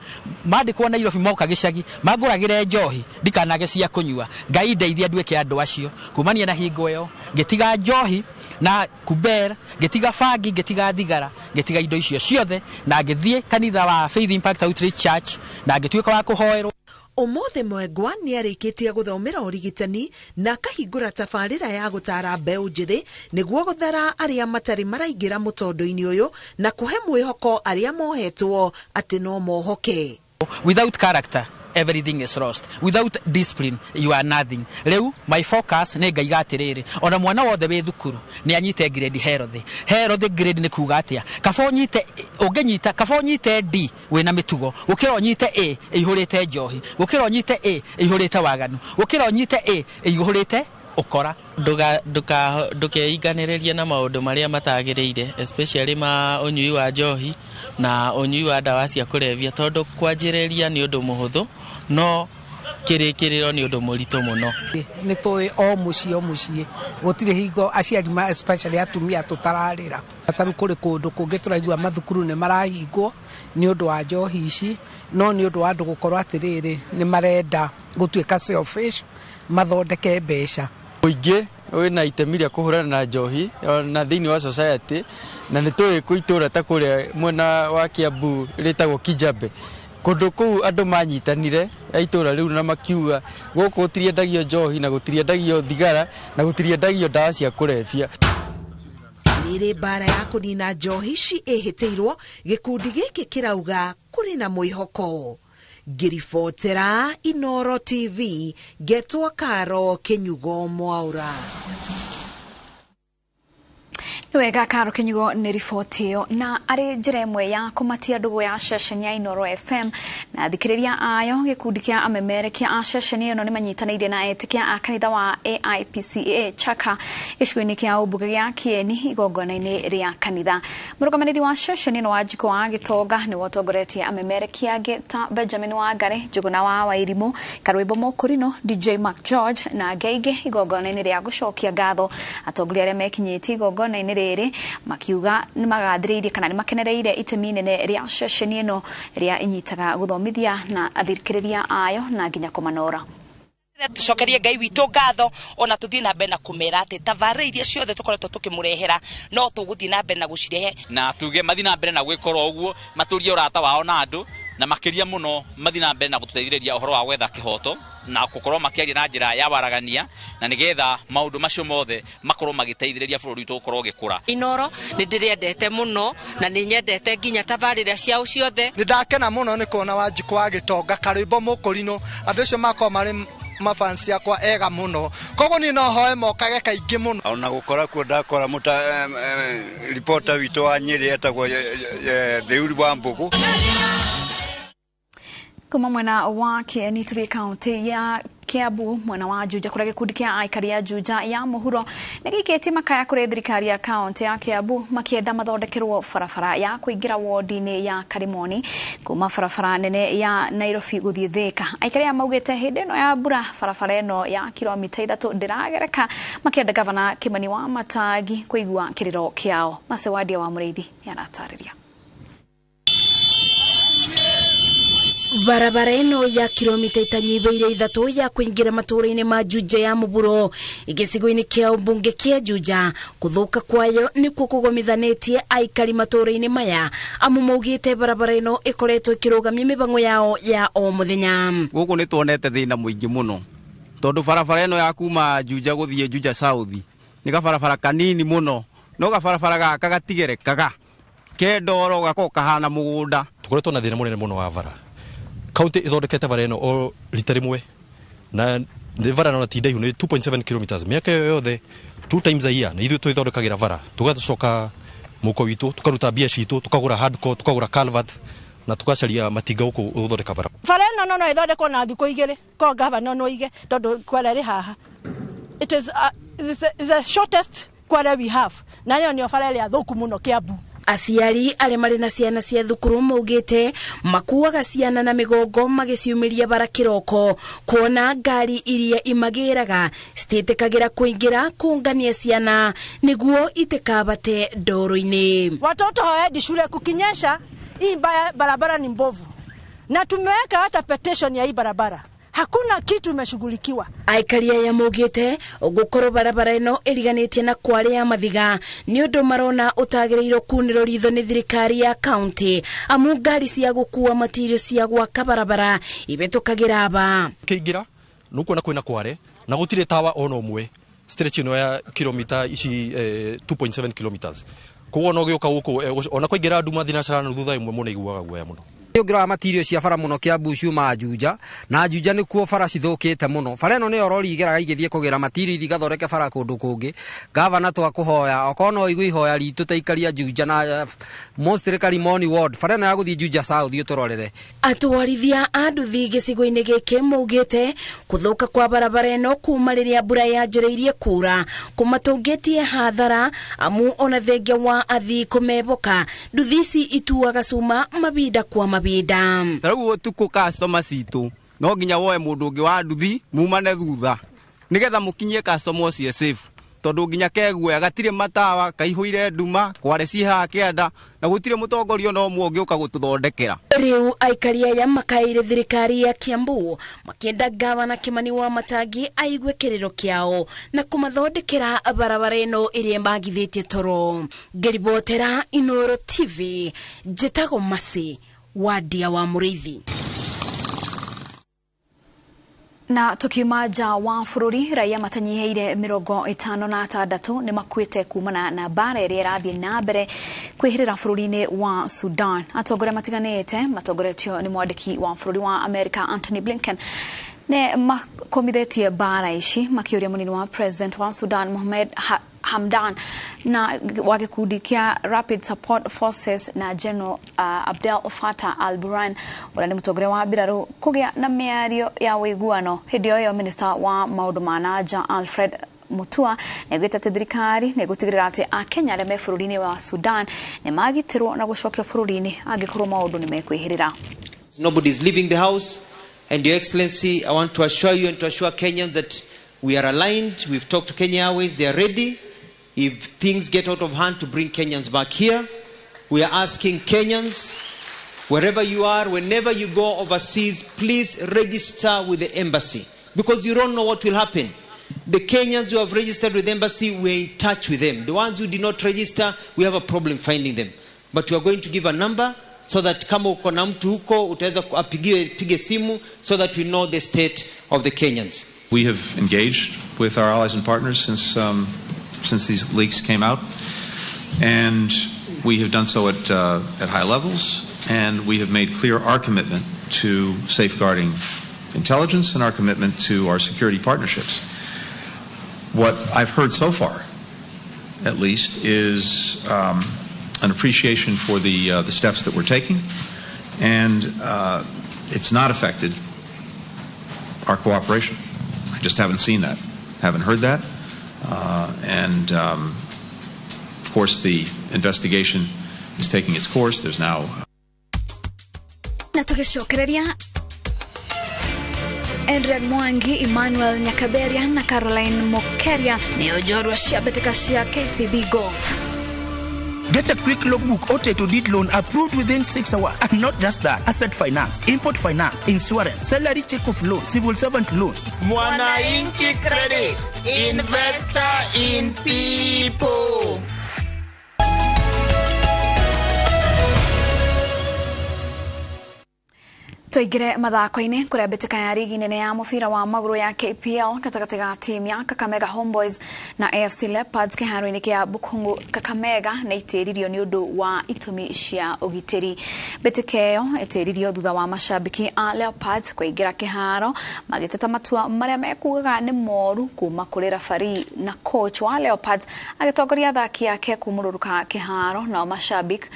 S6: mandĩkwo Nairobi moka gĩcagi mangũragĩre njohi ndikanage cia kũnyua, Ngai ndeithia nduĩke andũ acio. Kumania na hingo ĩyo ngĩtiga njohi na kuber, ngĩtiga bangi, ngĩtiga thigara, ngĩtiga indo icio ciothe, na ngĩthiĩ kanitha wa Faith Impact Outreach Church na ngĩtuĩka wa kũhoerwo.
S5: Ũmũthĩ Mwengwa nĩ arĩkĩtie gũthomera ũrigitani na akahingũra tabarĩra ya gũtara mbeũ njĩthĩ nĩguo gũthara arĩa matarĩ maraingĩra mũtondo-inĩ ũyũ na kũhe mwĩhoko arĩa mohetwo atĩ no mohoke.
S6: Without character everything is lost. Without discipline you are nothing. Rĩu my focus nĩ ngaiga atĩrĩrĩ, ona mwana wothe wĩ thukuru nĩ anyite grade healthy. Healthy grade nĩ kuga atĩa? Kaba ũnyite, ũngĩnyita, kaba ũnyite D wĩna mĩtugo, gũkĩra ũnyite A ĩihũrĩte njohi, gũkĩra ũnyite A ĩihũrĩte waganu, gũkĩra ũnyite A ĩihũrĩte ũkora.
S7: Ndũkeinganĩrĩrie na maũndũ marĩa matagĩrĩire, especially ma ũnyui wa njohi na ũnyui wa ndawa cia kũrebia, tondũ kwanjĩrĩria nĩ ũndũ mũhũthũ no kĩrĩkĩrĩro nĩ ũndũ mũritũ mũno.
S8: Nĩ tũĩ o mũciĩ o mũciĩ gũtirĩ hingo aciari ma especially atumia tũtararĩra. Tarĩu kũrĩ kũndũ kũngĩ tũraigua mathukuru nĩ marahingwo nĩ ũndũ wa njohi ici, no nĩ ũndũ wa andũ gũkorwo atĩrĩrĩ nĩ marenda gũtuĩka selfish mathondeke mbeca.
S9: Mũingĩ wĩna itemi rĩa kũhũrana na njohi na thĩinĩ wa society, na nĩ tũĩ kwĩ itũra ta kũrĩa mwena wa Kiambu rĩtagwo Kijabe, kũndũ kũu andũ manyitanire a itũra rĩu na makiuga gũkũ gũtiriendagio njohi na gũtiriendagio thigara na gũtiriendagio ndawa cia kũrebia.
S5: Rĩrĩ mbara ya kũnina njohi ici ĩhĩtĩirwo, gĩkundi gĩkĩ kĩrauga kũrĩ na mwĩhoko. Ngĩribotera Inoro TV, ngetwo Karo Kĩnyugo Mwaura.
S2: Wega Karo Kĩnyugo nĩ riboti ĩyo. Na arĩ njĩra ĩmwe ya kũmatia ndũgũ ya ceceni ya Inoro FM na athikĩrĩria ayo, gĩkundi kĩa amemerekia a ceceni ĩno nĩ manyitanĩire na etĩkia a kanitha wa AIPCA Chaka gĩcigo-inĩ kĩa ũmbunge gĩa Kieni igongona-inĩ rĩa kanitha. Mũrũgamĩrĩri wa ceceni ĩno Wanjikũ wa Gĩtonga nĩwe ũtongoretie amemerekia angĩ ta Benjamin Wangari, Njũgũna wa Wairimũ, Karwĩmbo Mũkũrinũ, DJ Mark George na angĩ aingĩ igongona-inĩ rĩa gũcokia ngatho atongoria arĩa mekinyĩtie igongona-inĩ rĩrĩ, makiuga nĩ magathĩrĩirie kana nĩ makenereire itemi inene rĩa ceceni ĩno rĩa ĩnyitaga gũthomithia na athikĩrĩria ayo na nginya kũmanora.
S10: Tucokerie Ngai witũ ngatho ona tuthiĩ na mbere na kũmera atĩ tabarĩra iria ciothe tũkoretwo tũkĩmũrehera no tũgũthiĩ na mbere na gũcirehe,
S11: na tuge mathiĩ na mbere na gwĩkorwo ũguo, matũrie ũrata wao na andũ, na makĩria mũno mathiĩ na mbere na gũtũteithĩrĩria ũhoro wa gwetha kĩhoto na gũkorwo makĩaria na njĩra ya waragania, na nĩgetha maũndũ macio mothe makorwo magĩteithĩrĩria bũrũri witũ gũkorwo ũgĩkũra.
S12: Inoro nĩ ndĩrĩendete mũno na nĩ nyendete nginya tabarĩra ciao ciothe.
S13: Nĩ ndakena mũno nĩ kuona Wanjikũ wa Gĩtonga, Karwĩmbo Mũkũrinũ, andũ acio makorwo marĩ mafansi akwa ega mũno, koguo niĩ no hoe mokage kaingĩ mũno.
S14: Ona gũkora kuo ndakora mũta ripota witũ wa Nyĩrĩ etagwo Theuri wa Mbũgũ.
S2: Kuma mwena wa Kieni tũthiĩ kaunti ya Kiambu mwena wa Juja kũrĩa gĩkundi kĩa aikari a Juja ya mũhuro nĩ gĩikĩtie makaya kũrĩ thirikari ya kaunti ya Kiambu makĩenda mathondekerwo barabara ya kũingĩra wodi-inĩ ya Karimoni kuma barabara nene ya Nairobi gũthiĩ Thika. Aikari aya maugĩte hĩndĩ ĩno ya mbura barabara ĩno ya kilomita 3 ndĩragereka, makĩenda gavana Kimani wa Matangi kũigua kĩrĩro kĩao. Macewadia wa Mũrĩithi nĩ aratarĩria.
S16: Barabara ĩno ya kilomita itanyihĩire 3 ya kũingĩra matũũra-inĩ ma Juja ya mũhuro gĩcigo-inĩ kĩa ũmbunge kĩa Juja, kũthũka kwayo nĩkuo kũgomithanĩtie aikari matũũra-inĩ maya, amu maugĩte barabara ĩno ĩkoretwo ĩkĩrũgamia mĩbango yao ya o mũthenya.
S9: Gũkũ nĩ tuonete thĩna mũingĩ mũno tondũ barabara ĩno ya kuma Juja gũthiĩ Juja South nĩ gabarabara kanini mũno, no gabarabara gaka gatigerekaga ke ndoro gakorwo kahana mũgũnda.
S17: Tũkoretwo na thĩna mũnene mũno wa bara. Kaunti ithondekete bara ĩno o rita rĩmwe na nĩ bara no ti ndaihu, nĩ 2.7 kilometers mĩaka ĩyo yothe 2 times a year, na ithuĩ twĩthondekagĩra bara, tũgacoka mũko witũ tũkaruta mbia citũ, tũkagũra hardcore, tũkagũra culvert na tũgacaria matinga gũkũ gũthondeka bara.
S15: Bara ĩno no ĩthondekwo na thikũ 2 ko gavana no ige tondũ kware rĩ haha. It is the shortest kware we have, na ĩyo nĩyo bara ĩrĩa thũku mũno Kiambu.
S16: Aciari arĩa marĩ na ciana cia thukuru maugĩte makuaga ciana na mĩgongo magĩciumĩria bara kĩroko kuona ngari iria imagĩraga citiĩtĩkagĩra kũingĩra kũngania ciana nĩguo itikabate ndoro-inĩ.
S15: Watoto hawaendi shule kukinyesha, hii barabara ni mbovu, na tumeweka hata petition ya hii barabara, hakuna kitu imeshughulikiwa.
S16: Aikari aya maugĩte gũkorwo barabara ĩno ĩriganĩtie na kware ya mathiga nĩ ũndũ marona ũtagĩrĩirwo kunĩrwo ritho nĩ thirikari ya kaunti amu ngari cia gũkua matirio cia gwaka barabara ibĩtũkagĩra aba.
S18: Kĩingĩra nĩũkuona kwĩna kware na gũtirĩ tawa ona ũmwe stretch ĩno ya kilomita ici 2.7 kilometers, koguo no gĩũka gũkũ ona kwaingĩra nduma thinacara na thutha ĩmwe mũno iguaga guoya mũno.
S19: Ũngĩrora matirio cia bara mũno Kiambu ciumaga Juja na Juja nĩkuo bara cithũkĩte mũno. Bara ĩno nĩyo rori igeraga igĩthiĩ kũgĩra matirio ithi igathondeke bara kũndũ kũngĩ. Gavana twakũhoya okorwo no ũigue ihoya ritũ ta aikari a Juja na mostly Karimoni ward, bara ĩno ya gũthiĩ Juja South ũtũrorere.
S16: Atwarithia a nduthi gĩcigo-inĩ gĩkĩ maugĩte kũthũka kwa barabara ĩno kuma rĩrĩa mbura yanjĩrĩirie kura kũmatũngĩtie hathara amu ona thengia wa athii kũmeboka nduthi ici ituaga cuma mabinda kwa mabinda.
S20: Rĩu ũtukũ customer citũ no nginya woe mũndũ ũngĩ wa nduthi mumane thutha nĩgetha mũkinyie customer ũcio safe, tondũ nginya keguoya gatirĩ matawa kaihũire nduma kware ciĩ haha kĩanda na gũtirĩ mũtongoria ona ũmwe ũngĩũka gũtũthondekera.
S16: Rĩu aikari aya makaĩire thirikari ya Kiambu makĩenda gavana Kimani wa Matangi aigue kĩrĩro kĩao na kũmathondekera barabara ĩno ĩrĩa ĩmagithĩtie toro. Ngĩribotera Inooro TV, njĩtagwo Mercy Wadia wa Mũrĩithi.
S2: Na tukiuma nja wa bũrũri, raia matanyihĩire 56 nĩ makuĩte kumana na mbara ĩrĩa ĩrathiĩ na mbere kwĩhĩrĩra bũrũri-inĩ wa Sudan. Atongoria matiganĩte matongoretio nĩ mwandĩki wa bũrũri wa Amerika Anthony Blinken nĩ makomithĩtie mbara ici makĩũria mũnini wa president wa Sudan Mohamed Hamdan na wa gĩkundi kĩa Rapid Support Forces na General Abdel Fattah al-Burhan ũrĩa nĩ mũtongoria wa mbirarũ kũgĩa na mĩario ya ũiguano. Hĩndĩ ĩyo minister wa maũndũ ma na nja Alfred Mutua nĩaugĩte atĩ thirikari nĩ ĩgũtigĩrĩra atĩ Akenya arĩa me bũrũri-inĩ wa Sudan nĩ magitĩrwo na gũcokio bũrũri-inĩ angĩkorwo maũndũ nĩ mekwĩhĩrĩra.
S21: Nobody is leaving the house, and Your Excellency, I want to assure you and to assure Kenyans that we are aligned. We've talked to Kenya Airways, they are ready. If things get out of hand, to bring Kenyans back here. We are asking Kenyans, wherever you are, whenever you go overseas, please register with the embassy, because you don't know what will happen. The Kenyans who have registered with the embassy, we are in touch with them. The ones who did not register, we have a problem finding them. But we are going to give a number so that kama uko na mtu huko utaweza apige simu, so that we know the state of the Kenyans.
S22: We have engaged with our allies and partners since these leaks came out, and we have done so at high levels, and we have made clear our commitment to safeguarding intelligence and our commitment to our security partnerships. What I've heard so far, at least, is an appreciation for the steps that we're taking, and it's not affected our cooperation. I just haven't seen that, haven't heard that. And of course, the investigation is taking its course. There's now.
S2: Na tugicokereria Adrian Mwangi, Emmanuel Nyakaberia na Caroline Mokeria nĩo njorua cia mbĩtĩka cia KCB Golf.
S23: Get a quick logbook or title deed loan approved within 6 hours. And not just that, asset finance, import finance, insurance, salary check of loan, civil servant loans.
S24: Mwananchi Credit, investor in people.
S2: Tũingĩre mathako-inĩ kũrĩa mbĩtĩka ya rigi nene ya mũbira wa magũrũ ya KPL gatagatĩ ga timu ya Kakamega Homeboys na AFC Leopards kĩharo-inĩ kĩa Bukhungu Kakamega nĩ ĩtĩririo nĩ ũndũ wa itũmi cia ũgitĩri. Mbĩtĩka ĩyo ĩtĩririo thutha wa macambĩki a Leopards kũingĩra kĩharo magĩteta matua marĩa mekugaga nĩ moru kuma kũrĩ referee na coach wa Leopards agĩtongoria athaki ake kumũrũrũka kĩharo, nao macambĩki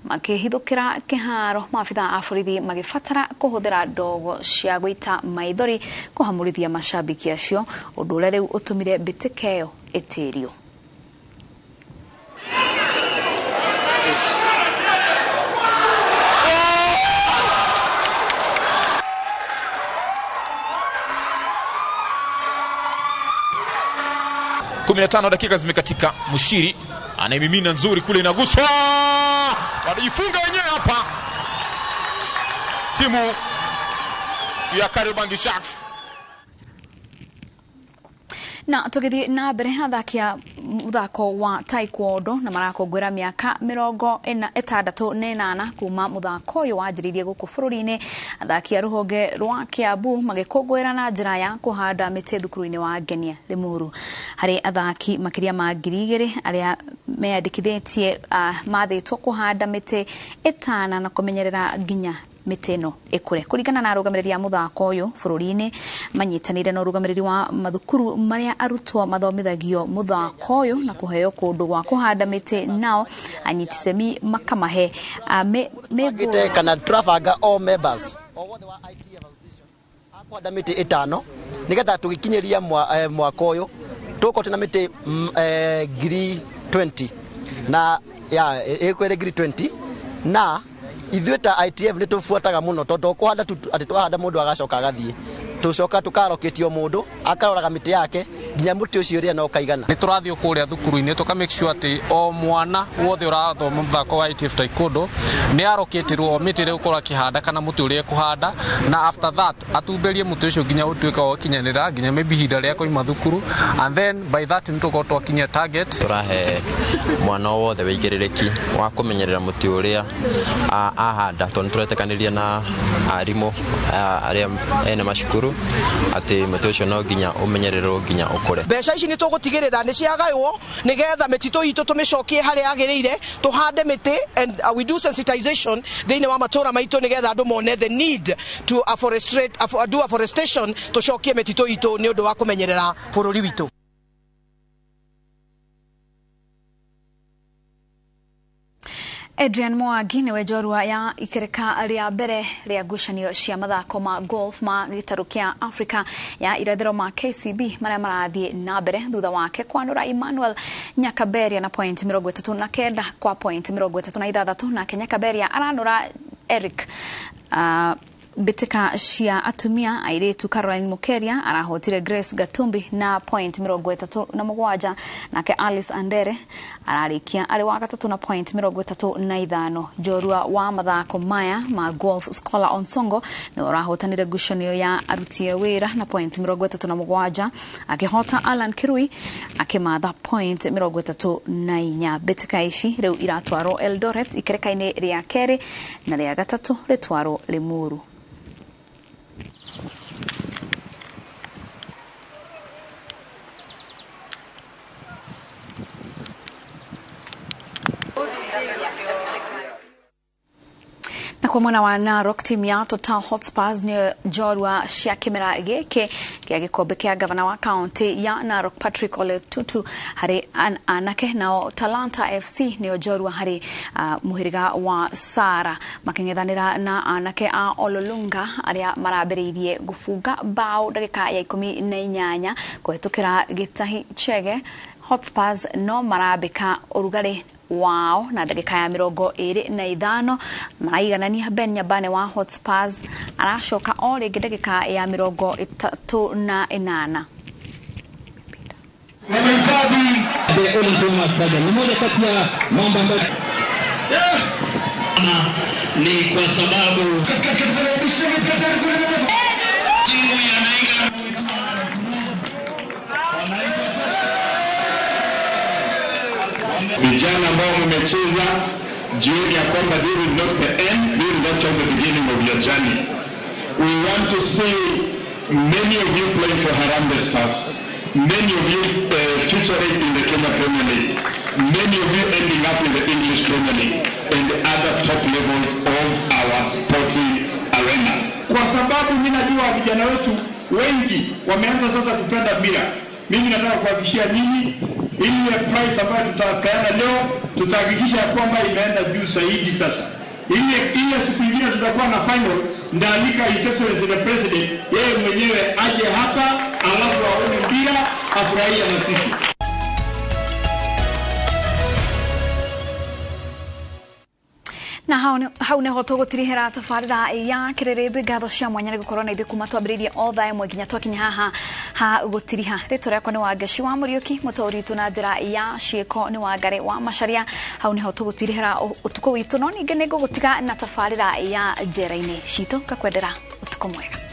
S2: makĩhithũkĩra kĩharo. Maabithaa a borithi magĩbatara kũhũthĩra ndogo cia gũita maithori kũhamũrithia macambĩki acio, ũndũ ũrĩa rĩu ũtũmire mbĩtĩka ĩyo ĩtĩrio.
S1: 15 dakika zimekatika. Mushiri anaimimina nzuri kule, inaguswa, wanajifunga wenyewe hapa timu ya Kariobangi Sharks.
S2: Na tugithie na mbere, athaki a muthako wa taekwondo na marakũngũĩra mĩaka 68 kuma muthako ũyũ wanjĩrĩirie gũkũ bũrũri-inĩ. Athaki a rũhonge rwa Kiambu magĩkũngũĩra na njĩra ya kũhanda mĩtĩ thukuru-inĩ wa Ngenia Limuru. Harĩ athaki makĩria ma 2000 arĩa meyandĩkithĩtie, mathĩtwo kũhanda mĩtĩ 5 na kũmenyerera nginya mĩtĩ ĩno ĩkũre. Kũringana na arũgamĩrĩri a mũthako ũyũ bũrũri-inĩ, manyitanĩire na ũrũgamĩrĩri wa mathukuru marĩa arutwo mathomithagio mũthako ũyũ na kũheo kũndũ gwa kũhanda mĩtĩ, nao anyiti itemi makamahe
S3: mĩgũnda. Kana turabanga all members o wothe wa ITF association akwanda mĩtĩ 5 nigetha tũgĩkinyĩria mwaka ũyũ tũkorwo twĩna mĩtĩ 20,000 na ya ĩkwĩrĩ 20,000 na ithuĩ ta ITF nĩ tũbuataga mũno tondũ kũhanda atĩ twahanda mũndũ agacoka agathiĩ, tũcoka tũkarokĩtio mũndũ akaroraga mĩtĩ yake nginya mũtĩ ũcio ũrĩa no kaigana.
S4: Nĩ tũrathiĩ kũrĩa thukuru-inĩ tũka make sure atĩ o mwana wothe ũrathoma mũthako wa ITF Taekwondo nĩ arokĩtĩrwo mĩtĩ ĩrĩa ũkorwo akĩhanda kana mũtĩ ũrĩa ekũhanda, na after that atumberie mũtĩ ũcio nginya ũtuĩka wa gũkinyanĩra nginya maybe ihinda rĩa koima thukuru, and then by that nĩ tũkorwo twakinyia target.
S6: Tũrahe mwana o wothe wĩigĩrĩrĩki wa kũmenyerera mũtĩ ũrĩa ahanda, tondũ nĩtũretĩkanĩria na arimũ arĩa ene macukuru atĩ mũtĩ ũcio no nginya ũmenyererwo nginya ũkũre.
S25: Mbeca ici nĩ tũgũtigĩrĩra nĩ ciagaywo nĩgetha mĩtitũ itũ tũmĩcokie harĩa yagĩrĩire, tũhande mĩtĩ and we do sensitization thĩinĩ wa matũra maitũ nĩgetha andũ mone the need to afforestate, do afforestation, tũcokie mĩtitũ itũ nĩ ũndũ wa kũmenyerera bũrũri witũ.
S2: Adrian Mwangi niwe njorua ya ikereka rĩa mbere rĩa ngucanio cia mathako ma golf ma gĩtarũ kĩa Africa ya irathĩro ma KCB marĩa marathiĩ na mbere thutha wake kwanũra Emmanuel Nyakaberia na point 39 kwa point 36, nake Nyakaberia aranũra Eric. Mbĩtĩka cia atumia airĩtu Caroline Mukeria arahotire Grace Gatumbi na point 37, nake Alice Andere ararĩkia arĩ wa gatatũ na point 35. Njorua wa mathako maya ma golf Scholar Onsongo nĩwe ũrahotanire ngucanio ya aruti a wĩra na point 37, akĩhota Alan Kirui akĩmatha point 34. Mbĩtĩka ici rĩu iratwarwo Eldoret ikereka-inĩ rĩa kerĩ na rĩa gatatũ rĩtwarwo Limuru. Na kwa mwena wa Narok, timu ya Total Hotspurs nĩ njorua cia kĩmera gĩkĩ kĩa gĩkombe kĩa gavana wa kaunti ya Narok Patrick Ole Tutu harĩ anake, nao Talanta FC nĩo njorua harĩ mũhĩrĩga wa Sara makĩng'ethanĩra na anake a Ololunga arĩa marambĩrĩirie gũbunga bao ndagĩka ya 18 kũhetũkĩra Gĩtahi Chege. Hotspurs no marambĩka ũrugarĩ wao na ndagĩka ya 25 maraiganania. Ben Nyabane wa Hotspurs aracoka o rĩngĩ ndagĩka ya 38.
S26: Ni kwa sababu timu ya Naiga
S27: vijana ambao mmecheza, jioni ya kwamba this is not the end, this is not just the beginning of your journey. We want to see many of you playing for Harambee Stars, many of you featuring in the Kenya Premier League, many of you ending up in the English Premier League and the other top levels of our sporting arena.
S28: Kwa sababu mimi najua vijana wetu wengi wameanza sasa kupenda mpira. Mimi nataka kuhakikishia nyinyi ile price ambayo tutakaana leo tutahakikisha kwamba imeenda juu zaidi sasa. Ile siku nyingine tutakuwa na final, ndaalika His Excellency the President yeye mwenyewe aje hapa alafu aone mpira afurahie na sisi.
S2: Na Na hau niho tũgũtirihĩra tabarĩra ya kĩrĩrĩmbĩ. Ngatho cia mwanya nĩ gũkorwo na ithuĩ kuma twambĩrĩirie o thaa 1 nginya twakinya haha ha gũtiriha. Rĩtwa rĩakwa nĩ Wangeci wa Mũriũki, mũtaũri witũ na njĩra ya ciĩko nĩ Wangari wa Macharia. Hau niho tũgũtirihĩra ũtukũ witũ, no ningĩ nĩ ngũgũtiga na tabarĩra ya njera-inĩ citũ. Ngakwendera ũtukũ mwega.